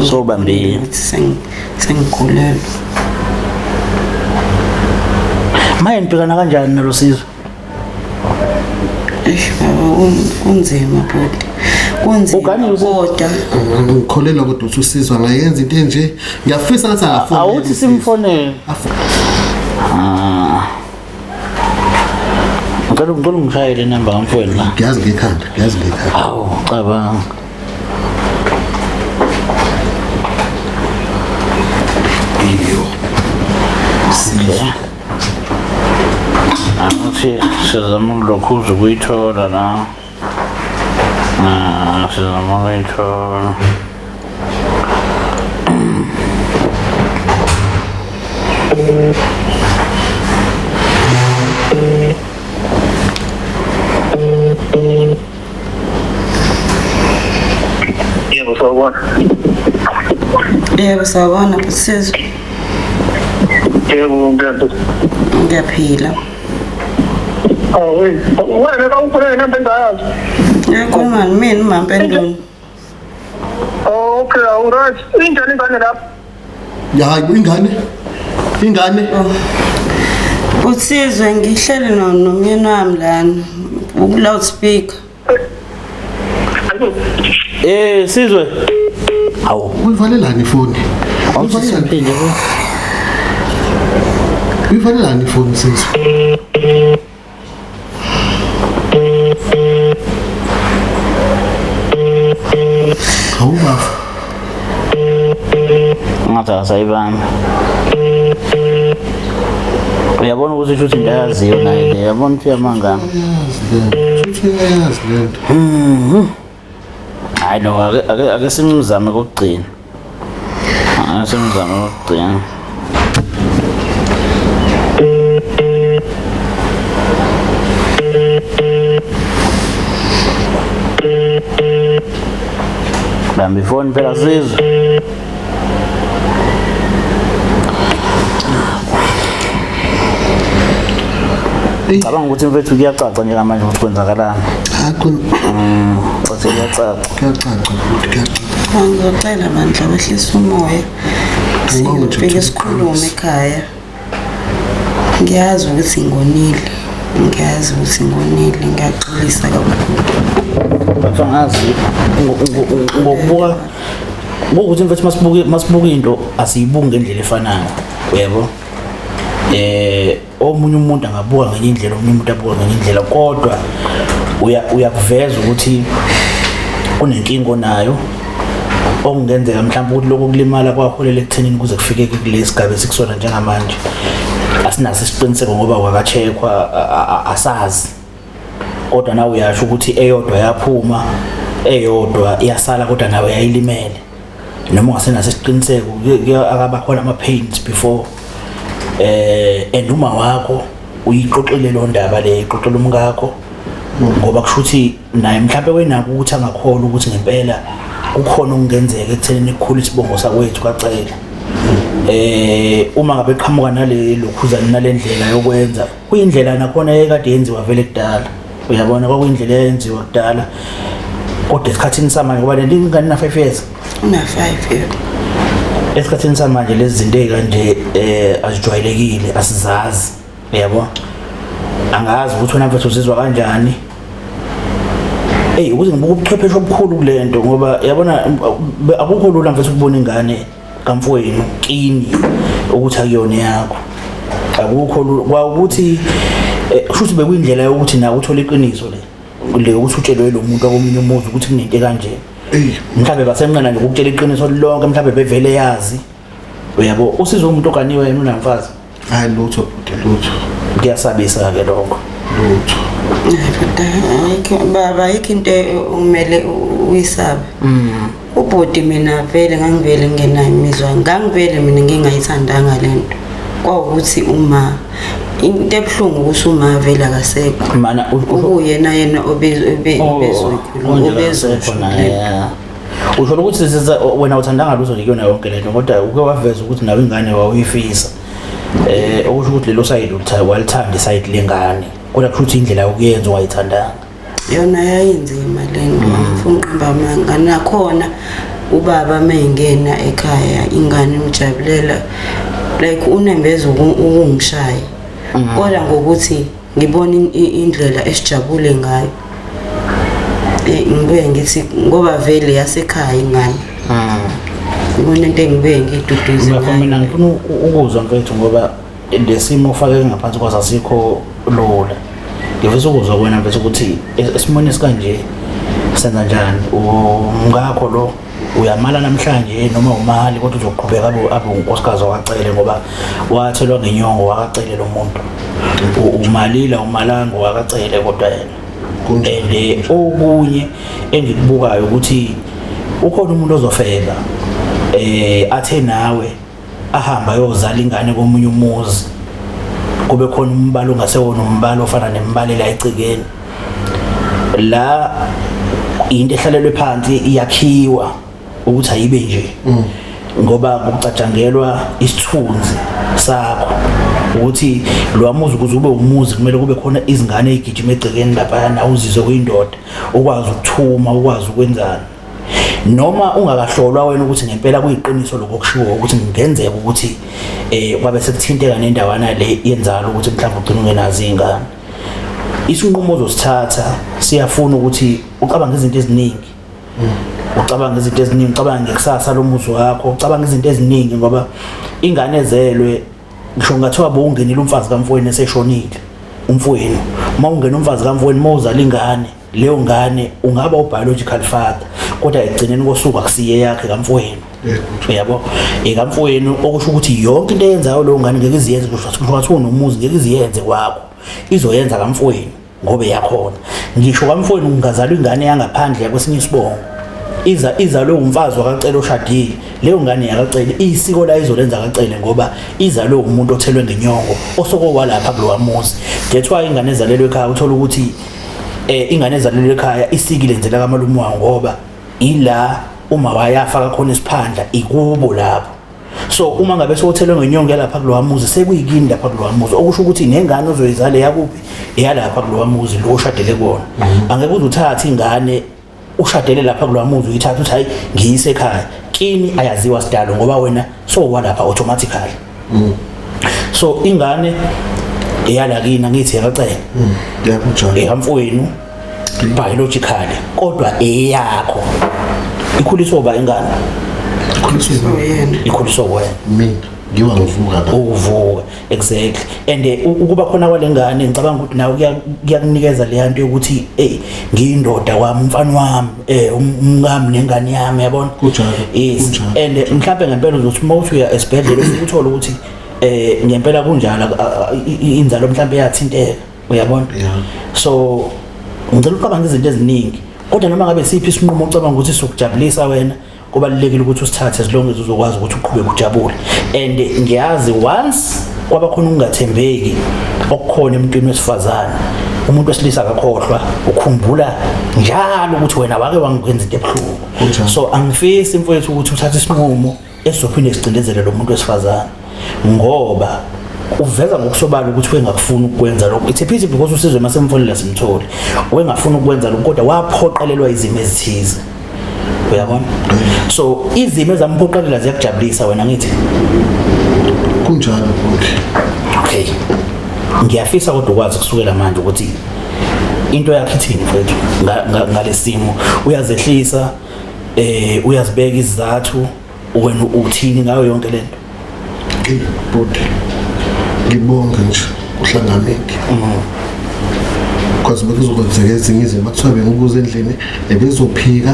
Sobambili. Sengikhulelwe. Maye nibhekana kanjani nalo sizo? Eish baba kunzima bhuti. Kunzima kodwa ngikholelwa kodwa ukuthi usizwa ngayenza into enje ngiyafisa ngathi angafona. Awuthi simfonele. Ngicela ungishayele inamba kamfowenu la. Ngiyazi ngekhanda, ngiyazi ngekhanda. Awu, cabanga. Iyo. Okay. Akuthi sizama ukulokhuza ukuyithola la. Sizama ukuyithola. Yebo sawubona. Yebo sawubona bhuti Sizwe. Yebo ngiyaphila. Ngiyaphila. Oh, wena kawukhona inamba engayazi. Yebo mani mina uMampendulo. Oh, okay, all right. Injani ingane lapho? Hayi ingane. Ingane. Usizwe ngihleli nomyeni wami lana. Uku-loudspeaker. Sizwe. Hawu. Uyivalelani ifoni? Awusiphinde bo. Uyivalelani ifoni Sizwe? Hawu baba. Ngathi akasayibambi. Uyabona ukuthi usho ukuthi into ayaziyo naye le, uyabona ukuthi uyamangama. Yazi lento. Futhi uyayazi lento. Hayi no, ake simzame kokugcina. Ake simzame kokugcina. Bamba ifoni phela Sizwe. Cabanga ukuthi mfethu kuyacaca njengamanje ukuthi kwenzakalani. Hayi khona Caca kuyacaca. kuyacaca futhi kuyacaca. Ngizocela bandla wehlisa umoya. Ngibonge nje Sifike ukuthi sikhulume ekhaya. Ngiyazi ukuthi ngonile. Ngiyazi ukuthi ngonile, ngiyaxolisa kakhulu. Bafana ngazi ngokubuka ngokuthi mfethu masibuke into asiyibuki ngendlela efanayo. Uyabo? Omunye umuntu angabuka ngenye indlela, omunye umuntu abuka ngenye indlela, kodwa uyakuveza ukuthi unenkinga onayo. Okungenzeka mhlawumbe ukuthi lokho kulimala kwaholela ekuthenini kuze kufike kule sigaba esikusona njengamanje. Asinaso isiqiniseko ngoba kwakacheckwa, asazi. Kodwa nawe uyasho ukuthi eyodwa yaphuma, eyodwa iyasala, kodwa nawe yayilimele. Noma ungasenaso isiqiniseko, akabakhona ama-pains before. And uma wakho uyixoxile lo ndaba le, ixoxela umkakho, ngoba kusho ukuthi naye mhlawumbe wenako ukuthi angakholwa ukuthi ngempela kukhona okungenzeka ekuthenini kukhulu isibongo sakwethu kaCele. Uma ngabe qhamuka nale lokhuzana nalendlela yokwenza, kuyindlela nakhona ekade yenziwa vele kudala. Uyabona, kwakuyindlela eyenziwa kudala, kodwa esikhathini samanje, ngoba le ingane na 5 years, Una 5 yebo. Esikhathini samanje lezi zinto ey'kanje azijwayelekile, asizazi, uyabo. Angazi ukuthi wena mfethu uzizwa kanjani. Eyi, ukuze ngibuka ubuchwepheshe obukhulu kule nto, ngoba yabona akukho lula mfethu ukubona ingane kamfowenu kini ukuthi akuyona yakho. Akukho lula kwawukuthi kusho ukuthi bekuyindlela yokuthi nawe uthole iqiniso le ukuthi utshelwe lo muntu okomunye umuzi ukuthi kunento kanje. Mhlawumbe basemncane nje ukutshela iqiniso lonke, mhlawumbe bevele yazi, uyabo. Usizwe umuntu oganiwe yena unamfazi? Hayi, lutho bhuti, lutho. Kuyasabisa-ke lokho. Lutho. Ayikho baba, ayikho into okumele uyisabe. Ubhuti mina vele ngangivele ngingenayo imizwa, ngangivele mina ngingayithandanga lento. Kwawukuthi uma into ebuhlungu ukuthi uma vele akasekho. Mana Ukuyena yena obezoyikhuluma, obezosho lento. Usho ukuthi wena uthandanga lutho nje kuyona yonke lento, kodwa uke waveza ukuthi nawe ingane wawuyifisa. Okusho ukuthi lelo side ulitha walithanda iside lengane, kodwa kusho ukuthi indlela yokuyenza ungayithandanga. Yona yayinzima lento, angifuni uqamba amanga. Nakhona ubaba mengena ekhaya ingane imjabulela, like unembeza ukungishaya, kodwa ngokuthi ngibona indlela esijabule ngayo, ngibuye ngithi ngoba vele yasekhaya ingane, ngibona into engibuye ngiyiduduze Ngakho ngayo. Mina ngifuna ukuzwa mfethu, ngoba lesimo ofake ngaphansi kwaso asikho lula. Ngifisa ukuzwa kuwena mfethu ukuthi esimweni esikanje senza njani. Umkakho lo uyamala namhlanje noma umali, kodwa uzoqhubeka abe unkosikazi wakacele, ngoba wathelwa ngenyongo wakacele lo muntu. Umalila umalanga wakacele, kodwa yena and okunye engikubukayo ukuthi ukhona umuntu ozofeba athe nawe ahamba ayozala ingane komunye umuzi, kube khona umbalo ongasewona umbalo ofana nembalela ecikeni la. Into ehlalelwe phansi iyakhiwa ukuthi ayibe nje, ngoba kucatshangelwa isithunzi sakho ukuthi lo muzi ukuze ube umuzi kumele kube khona izingane ezigijima egcekeni lapha, nawe uzizwe kuyindoda, ukwazi ukuthuma, ukwazi ukwenzani, noma ungakahlolwa wena ukuthi ngempela kuyiqiniso lokho okushiwo, ukuthi kungenzeka ukuthi kwabe sekuthinteka nendawana le yenzalo ukuthi mhlawumbe ugcina ungenazo izingane. Isinqumo ozosithatha siyafuna ukuthi ucabange izinto eziningi, ucabanga izinto eziningi, ucabanga ngekusasa lomuzi wakho, ucabanga izinto eziningi, ngoba ingane ezelwe, ngisho ngathiwa bowungenile umfazi kamfowenu eseshonile umfowenu, uma ungena umfazi kamfowenu, uma uzala ingane, leyo ngane ungaba ubiological father, kodwa ekugcineni kosuku akusiye yakhe kamfowenu, uyabo, ekamfowenu. Okusho ukuthi yonke into eyenzayo leyo ngane ngeke iziyenze, kusho ukuthi unomuzi ngeke iziyenze kwakho, izoyenza kamfowenu ngoba yakhona. Ngisho kamfowenu kungazalwa ingane yangaphandle yakwesinye isibongo, iza izalwe umfazi wakacele oshadile, leyo ngane yakacele, isiko la izolenza kacele, ngoba izalwe umuntu othelwe ngenyongo osoko walapha kulowa muzi. That's why ingane ezalelwe ekhaya, uthola ukuthi ingane ezalelwe ekhaya isikile nzela kamalume wawo, ngoba ila uma wayafaka khona isiphandla ikubo lapho. So uma ngabe sewuthelwe ngenyongo yalapha kulowa muzi, sekuyikini lapha kulowa muzi, okusho ukuthi nengane ozoyizala yakuphi? Eyalapha kulowa muzi lo oshadele kuwona. Angeke uze uthathe ingane ushadele lapha kulowa muzi, uyithathe uthi hayi, ngiyise ekhaya kini, ayaziwa sidalo, ngoba wena sowalapha automatically. So ingane eyala kini, angithi yakacela? Yebo, njalo. Ekamfowenu biologically, kodwa eyakho ikhuliswa uba ingane? Ikhuliswa Uyena. Ikhuliswa wena. Mina. Ngiwa ngivuka la. Ukuvuka, exactly. And ukuba khona kwalengane, ngicabanga ukuthi nawe kuyakunikeza leya nto yokuthi, hey, ngiyindoda kwami, umfana wami, umkami nengane yami, yabona. Kunjalo, Yes. kunjalo. And mhlawumbe ngempela uzothi uma uthi uya esibhedlela, ufike uthole ukuthi ngempela kunjalo, inzalo mhlawumbe yathinteka, uyabona. So ngicela ucabanga izinto eziningi, kodwa noma ngabe siphi isinqumo ocabanga ukuthi sokujabulisa wena, kubalulekile ukuthi usithathe, as long as uzokwazi ukuthi uqhubeke ujabule. And ngiyazi once kwaba khona ukungathembeki okukhona emntwini wesifazane, umuntu wesilisa akakhohlwa, ukhumbula njalo ukuthi wena wake wangenza into ebuhlungu. Kunjalo. So angifisi, mfowethu, ukuthi uthathe isinqumo esizophinde sicindezele lo muntu wesifazane, ngoba uveza ngokusobala ukuthi wengakufuni ukwenza lokho. It's a pity because uSizwe masemfonela simthole, wengafuni ukwenza lokho, kodwa waphoqelelwa izimo ezithize, uyabona. So izimo ezamphoqelela ziyakujabulisa wena, ngithi? Kunjalo konke. Okay, ngiyafisa kodwa ukwazi kusukela manje ukuthi into yakhe ithini, mfethu, ngalesimo. Uyazehlisa, uyazibeka izizathu, wena uthini ngayo yonke lento? Bhuti, ngibonge nje kuhlanganike, because bekuzokwenzeka ezinye izinto, bakuthiwa bengibuza endlini, ebezophika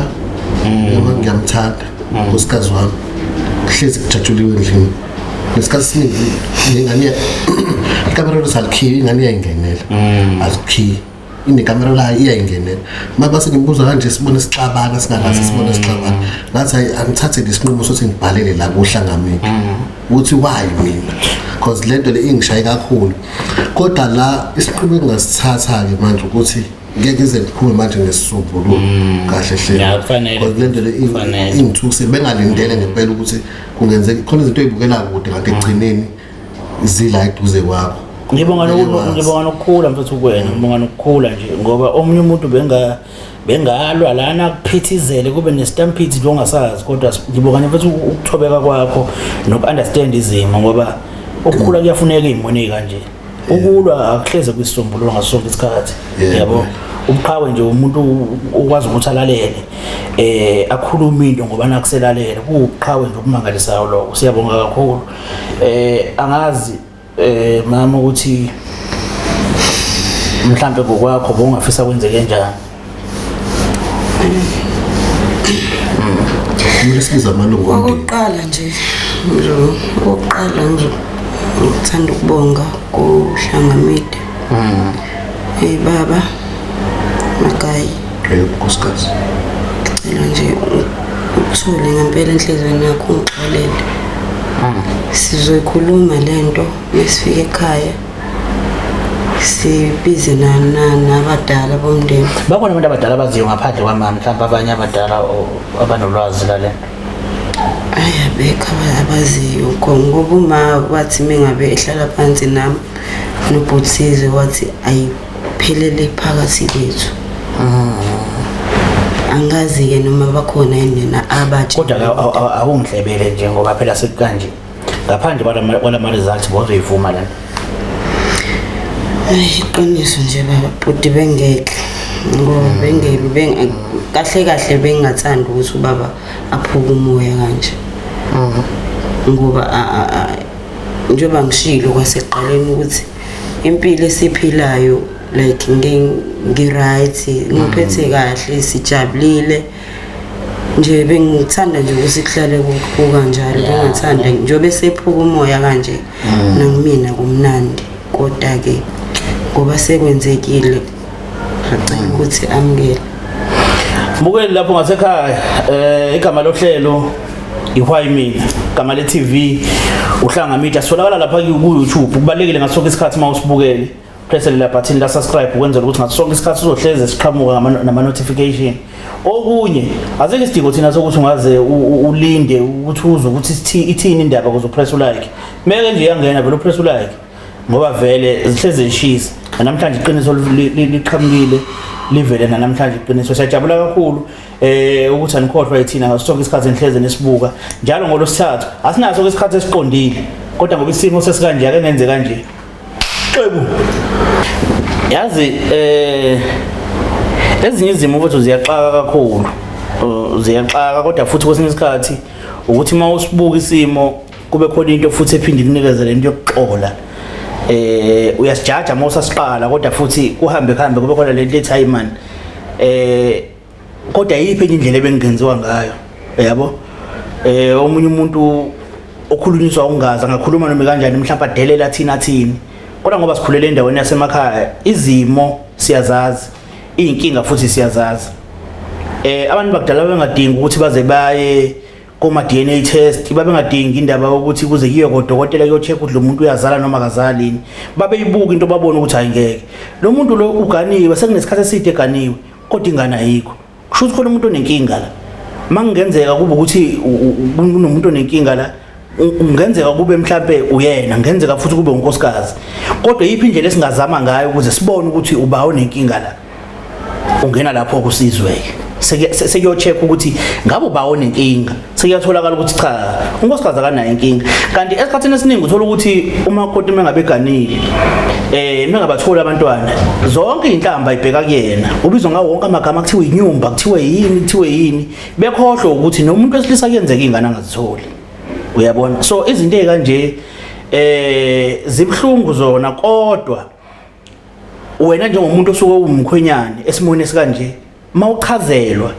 noma ngiyamthanda unkosikazi wami, hlezi kujatshuliwe endlini. Ngesikhathi esiningi nengane, ikamero lethu alikhiyi, ingane iyayingenela, alikhiyi, inekamero layo, iyayingenela. Mabase ngimbuza kanje, sibone sixabana, singakaze sibone sixabana. Ngathi, hayi, angithathe lesinqumo sokuthi ngibhalele la kuhlangamile ukuthi why mina, because lento le ingishaye kakhulu. Kodwa la isinqumo engingasithatha-ke manje ukuthi ngeke ize ngiphume manje ngesisombululo kahle hle. Ya, kufanele. Because lento le Kufanele. ingithuse, bengalindele ngempela ukuthi kungenzeka khona izinto ey'bukela kude, kanti ekugcineni zila eduze kwakho. Ngibonga Kumele wazi. Ngibonga nokukhula, mfethu, kuwena. Ngibonga nokukhula nje, ngoba omunye umuntu bengalwa lana, kuphithizele, kube nestampede nje ongasazi. Kodwa ngibonga nje, mfethu, ukuthobeka kwakho noku-understand izimo, ngoba ukukhula kuyafuneka ey'mweni ey'kanje. Ukulwa akuhleze kwisisombululo ngaso sonke isikhathi. Yabo, ubuqhawe nje, umuntu ukwazi ukuthi alalele, akhulume into ngoba nakuselalele, kuwubuqhawe nje okumangalisayo lokho. Siyabonga kakhulu. Angazi, mama, ukuthi mhlambe ngokwakho bongafisa kwenzeke njani? Kumele sibize amalungu omndeni. Okokuqala nje, okokuqala nje, ngithanda ukubonga kuHlangamide. Hey baba Magayi. Yebo, nkosikazi. Ngicela nje ukuthule ngempela enhliziyweni yakho, ungixolele. Sizoyikhuluma lento mesifika ekhaya, sibize nabadala bomndeni. Bakhona abantu abadala abaziyo ngaphandle kwamama, mhlawumbe abanye abadala abanolwazi lale nto? Ayi, abekho abaziyo, ngoba uma wathi mengabe ehlala phansi nami nobhutisizwe, wathi ayiphelele phakathi kwethu. Angazi-ke noma bakhona yini nina abatsha. Kodwa awungihlebele nje, ngoba phela sekukanje, ngaphandle kwalama results, bozoyivuma lento? Ayi, iqiniso nje baba bhuti, bengeke, ngoba bengeke kahle kahle bengingathandi ukuthi ubaba aphuke umoya kanje, ngoba njengoba ngishilo kwasekuqaleni ukuthi impilo esiphilayo, like ngi-right, ngiphethe kahle, sijabulile nje. Bengithanda nje ukuthi kuhlale kukanjalo. Bengathanda njengoba esephuka umoya kanje, nakumina kumnandi, kodwa-ke ngoba sekwenzekile, ngacela ukuthi amukele. Mbukeli lapho ngasekhaya, igama lohlelo iWhy Mina, igama le TV uHlanga Media, sitholakala lapha ku YouTube. Kubalekile ngaso sonke isikhathi uma usibukele, press lela button la subscribe, ukwenzela ukuthi ngaso sonke isikhathi uzohleze siqhamuka nama notification. Okunye, azikho isidingo thina sokuthi ungaze ulinde ukuthi uzwe ukuthi ithini indaba ukuze upress ulike. Meke nje yangena vele, upress ulike, ngoba vele zihleze zishisa. Namhlanje iqiniso liqhamukile, livele namhlanje iqiniso. Siyajabula kakhulu ukuthi anikhohlwa yithina ngaso sonke isikhathi, nihleze nesibuka njalo ngolosithathu. Asinaso isikhathi esiqondile, kodwa ngoba isimo sesikanje, ake ngenze kanje xebu. Yazi, ezinye izimo futhi ziyaxaka kakhulu, ziyaxaka, kodwa futhi kwesinye isikhathi ukuthi uma usibuka isimo Kube khona into futhi ephinde ikunikeze lento yokuxola. Uyasijaja uma usasiqala, kodwa futhi kuhambe kuhambe kube khona lento ethi hayi man, kodwa yiphi enye indlela ebengenziwa ngayo, yabo? Omunye umuntu okhulunyiswa ungazi angakhuluma noma kanjani, mhlawumbe adelela thina thini, kodwa ngoba sikhulele endaweni yasemakhaya, izimo siyazazi, iy'nkinga futhi siyazazi. Abantu bakudala bengadingi ukuthi baze baye koma DNA test, babengadingi indaba yokuthi kuze kuyiwe kodokotela kuyo-check ukuthi lo muntu uyazala noma akazali yini. Babeyibuka into, babone ukuthi hayi, ngeke, lo muntu lo uganiwe, sekunesikhathi eside eganiwe, kodwa ingane ayikho, kusho ukuthi khona umuntu onenkinga la. Makungenzeka kube ukuthi kunomuntu onenkinga la, kungenzeka kube mhlambe uyena, kungenzeka futhi kube unkosikazi, kodwa yiphi indlela esingazama ngayo ukuze sibone ukuthi uba onenkinga la? Ungena lapho kusizwe-ke, sekuyo-check ukuthi ngabe uba onenkinga, sekuyatholakala ukuthi cha, unkosikazi akanayo inkinga. Kanti esikhathini esiningi uthola ukuthi umakoti uma ngabe eganile, mengabatholi abantwana, zonke iy'nhlamba ibheka kuyena, ubizwa ngawo wonke amagama, kuthiwe inyumba, kuthiwe yini, kuthiwe yini, bekhohlwe ukuthi nomuntu wesilisa kuyenzeka iy'ngane angazitholi, uyabona? So izinto ey'kanje zibuhlungu zona, kodwa wena njengomuntu osuke uwumkhwenyane esimweni esikanje, mawuchazelwa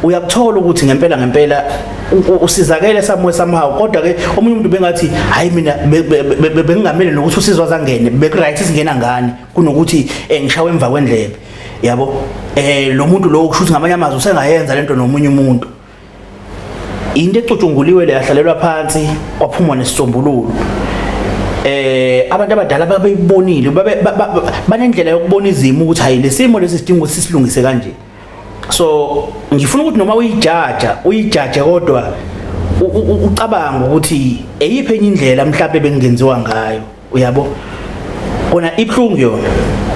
uyakuthola ukuthi ngempela ngempela usizakele somewhere somehow. Kodwa ke omunye umuntu bengathi hayi, mina bengingamele nokuthi usizwa zangene, beku-right singena ngani kunokuthi ngishawe emva kwendlebe, yabo? Lo muntu lo kusho ukuthi ngamanye amazwi usengayenza lento nomunye umuntu. Into ecutshunguliwe le, yahlalelwa phansi, kwaphuma nesisombululo. Abantu abadala babeyibonile, babe banendlela yokubona izimo ukuthi hayi, lesimo lesi sidinga ukuthi sisilungise kanje. So ngifuna ukuthi noma uyijaja, uyijaje, kodwa ucabanga ukuthi eyiphi enye indlela mhlawumbe bengenziwa ngayo, uyabo? Kona ibhlungu yona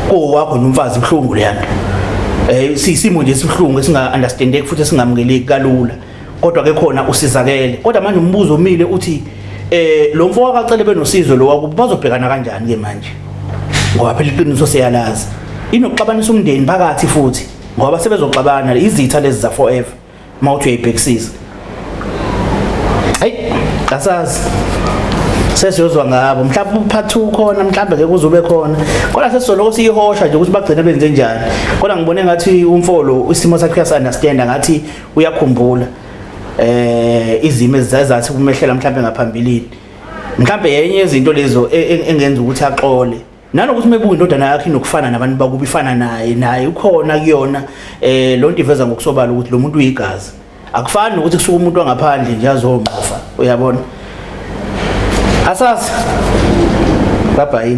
kowakho nomfazi, ibhlungu leya nto. Sisimo nje esibuhlungu esinga understandeki futhi esingamukeleki kalula, kodwa ke khona usizakele. Kodwa manje umbuzo omile uthi lo mfo wakacele benosizwe lo wakubo bazobhekana kanjani ke manje, ngoba phela iqiniso siyalazi, inokuxabanisa umndeni phakathi futhi, ngoba sebezoxabana izitha lezi za forever mawuthi uyayibhekisisa. Hayi, asazi, sesiyozwa ngabo mhlawumbe uphathi ukhona, mhlawumbe ke kuzobe khona, kodwa sesizoloko siyihosha nje ukuthi bagcine benze njani. Kodwa ngibone ngathi umfolo isimo sakhe uyasi-understanda, ngathi uyakhumbula izimo ezathi kumehlela mhlawumbe ngaphambilini, mhlawumbe yenye yezinto lezo engenza ukuthi axole, nanokuthi mebuka indodana yakhe inokufana nabantu bakubo, ifana naye, naye ukhona kuyona. Lo nto iveza ngokusobala ukuthi lo muntu uyigazi, akufani nokuthi kusuka umuntu wangaphandle nje azongqofa, uyabona? Asazi, bye bye.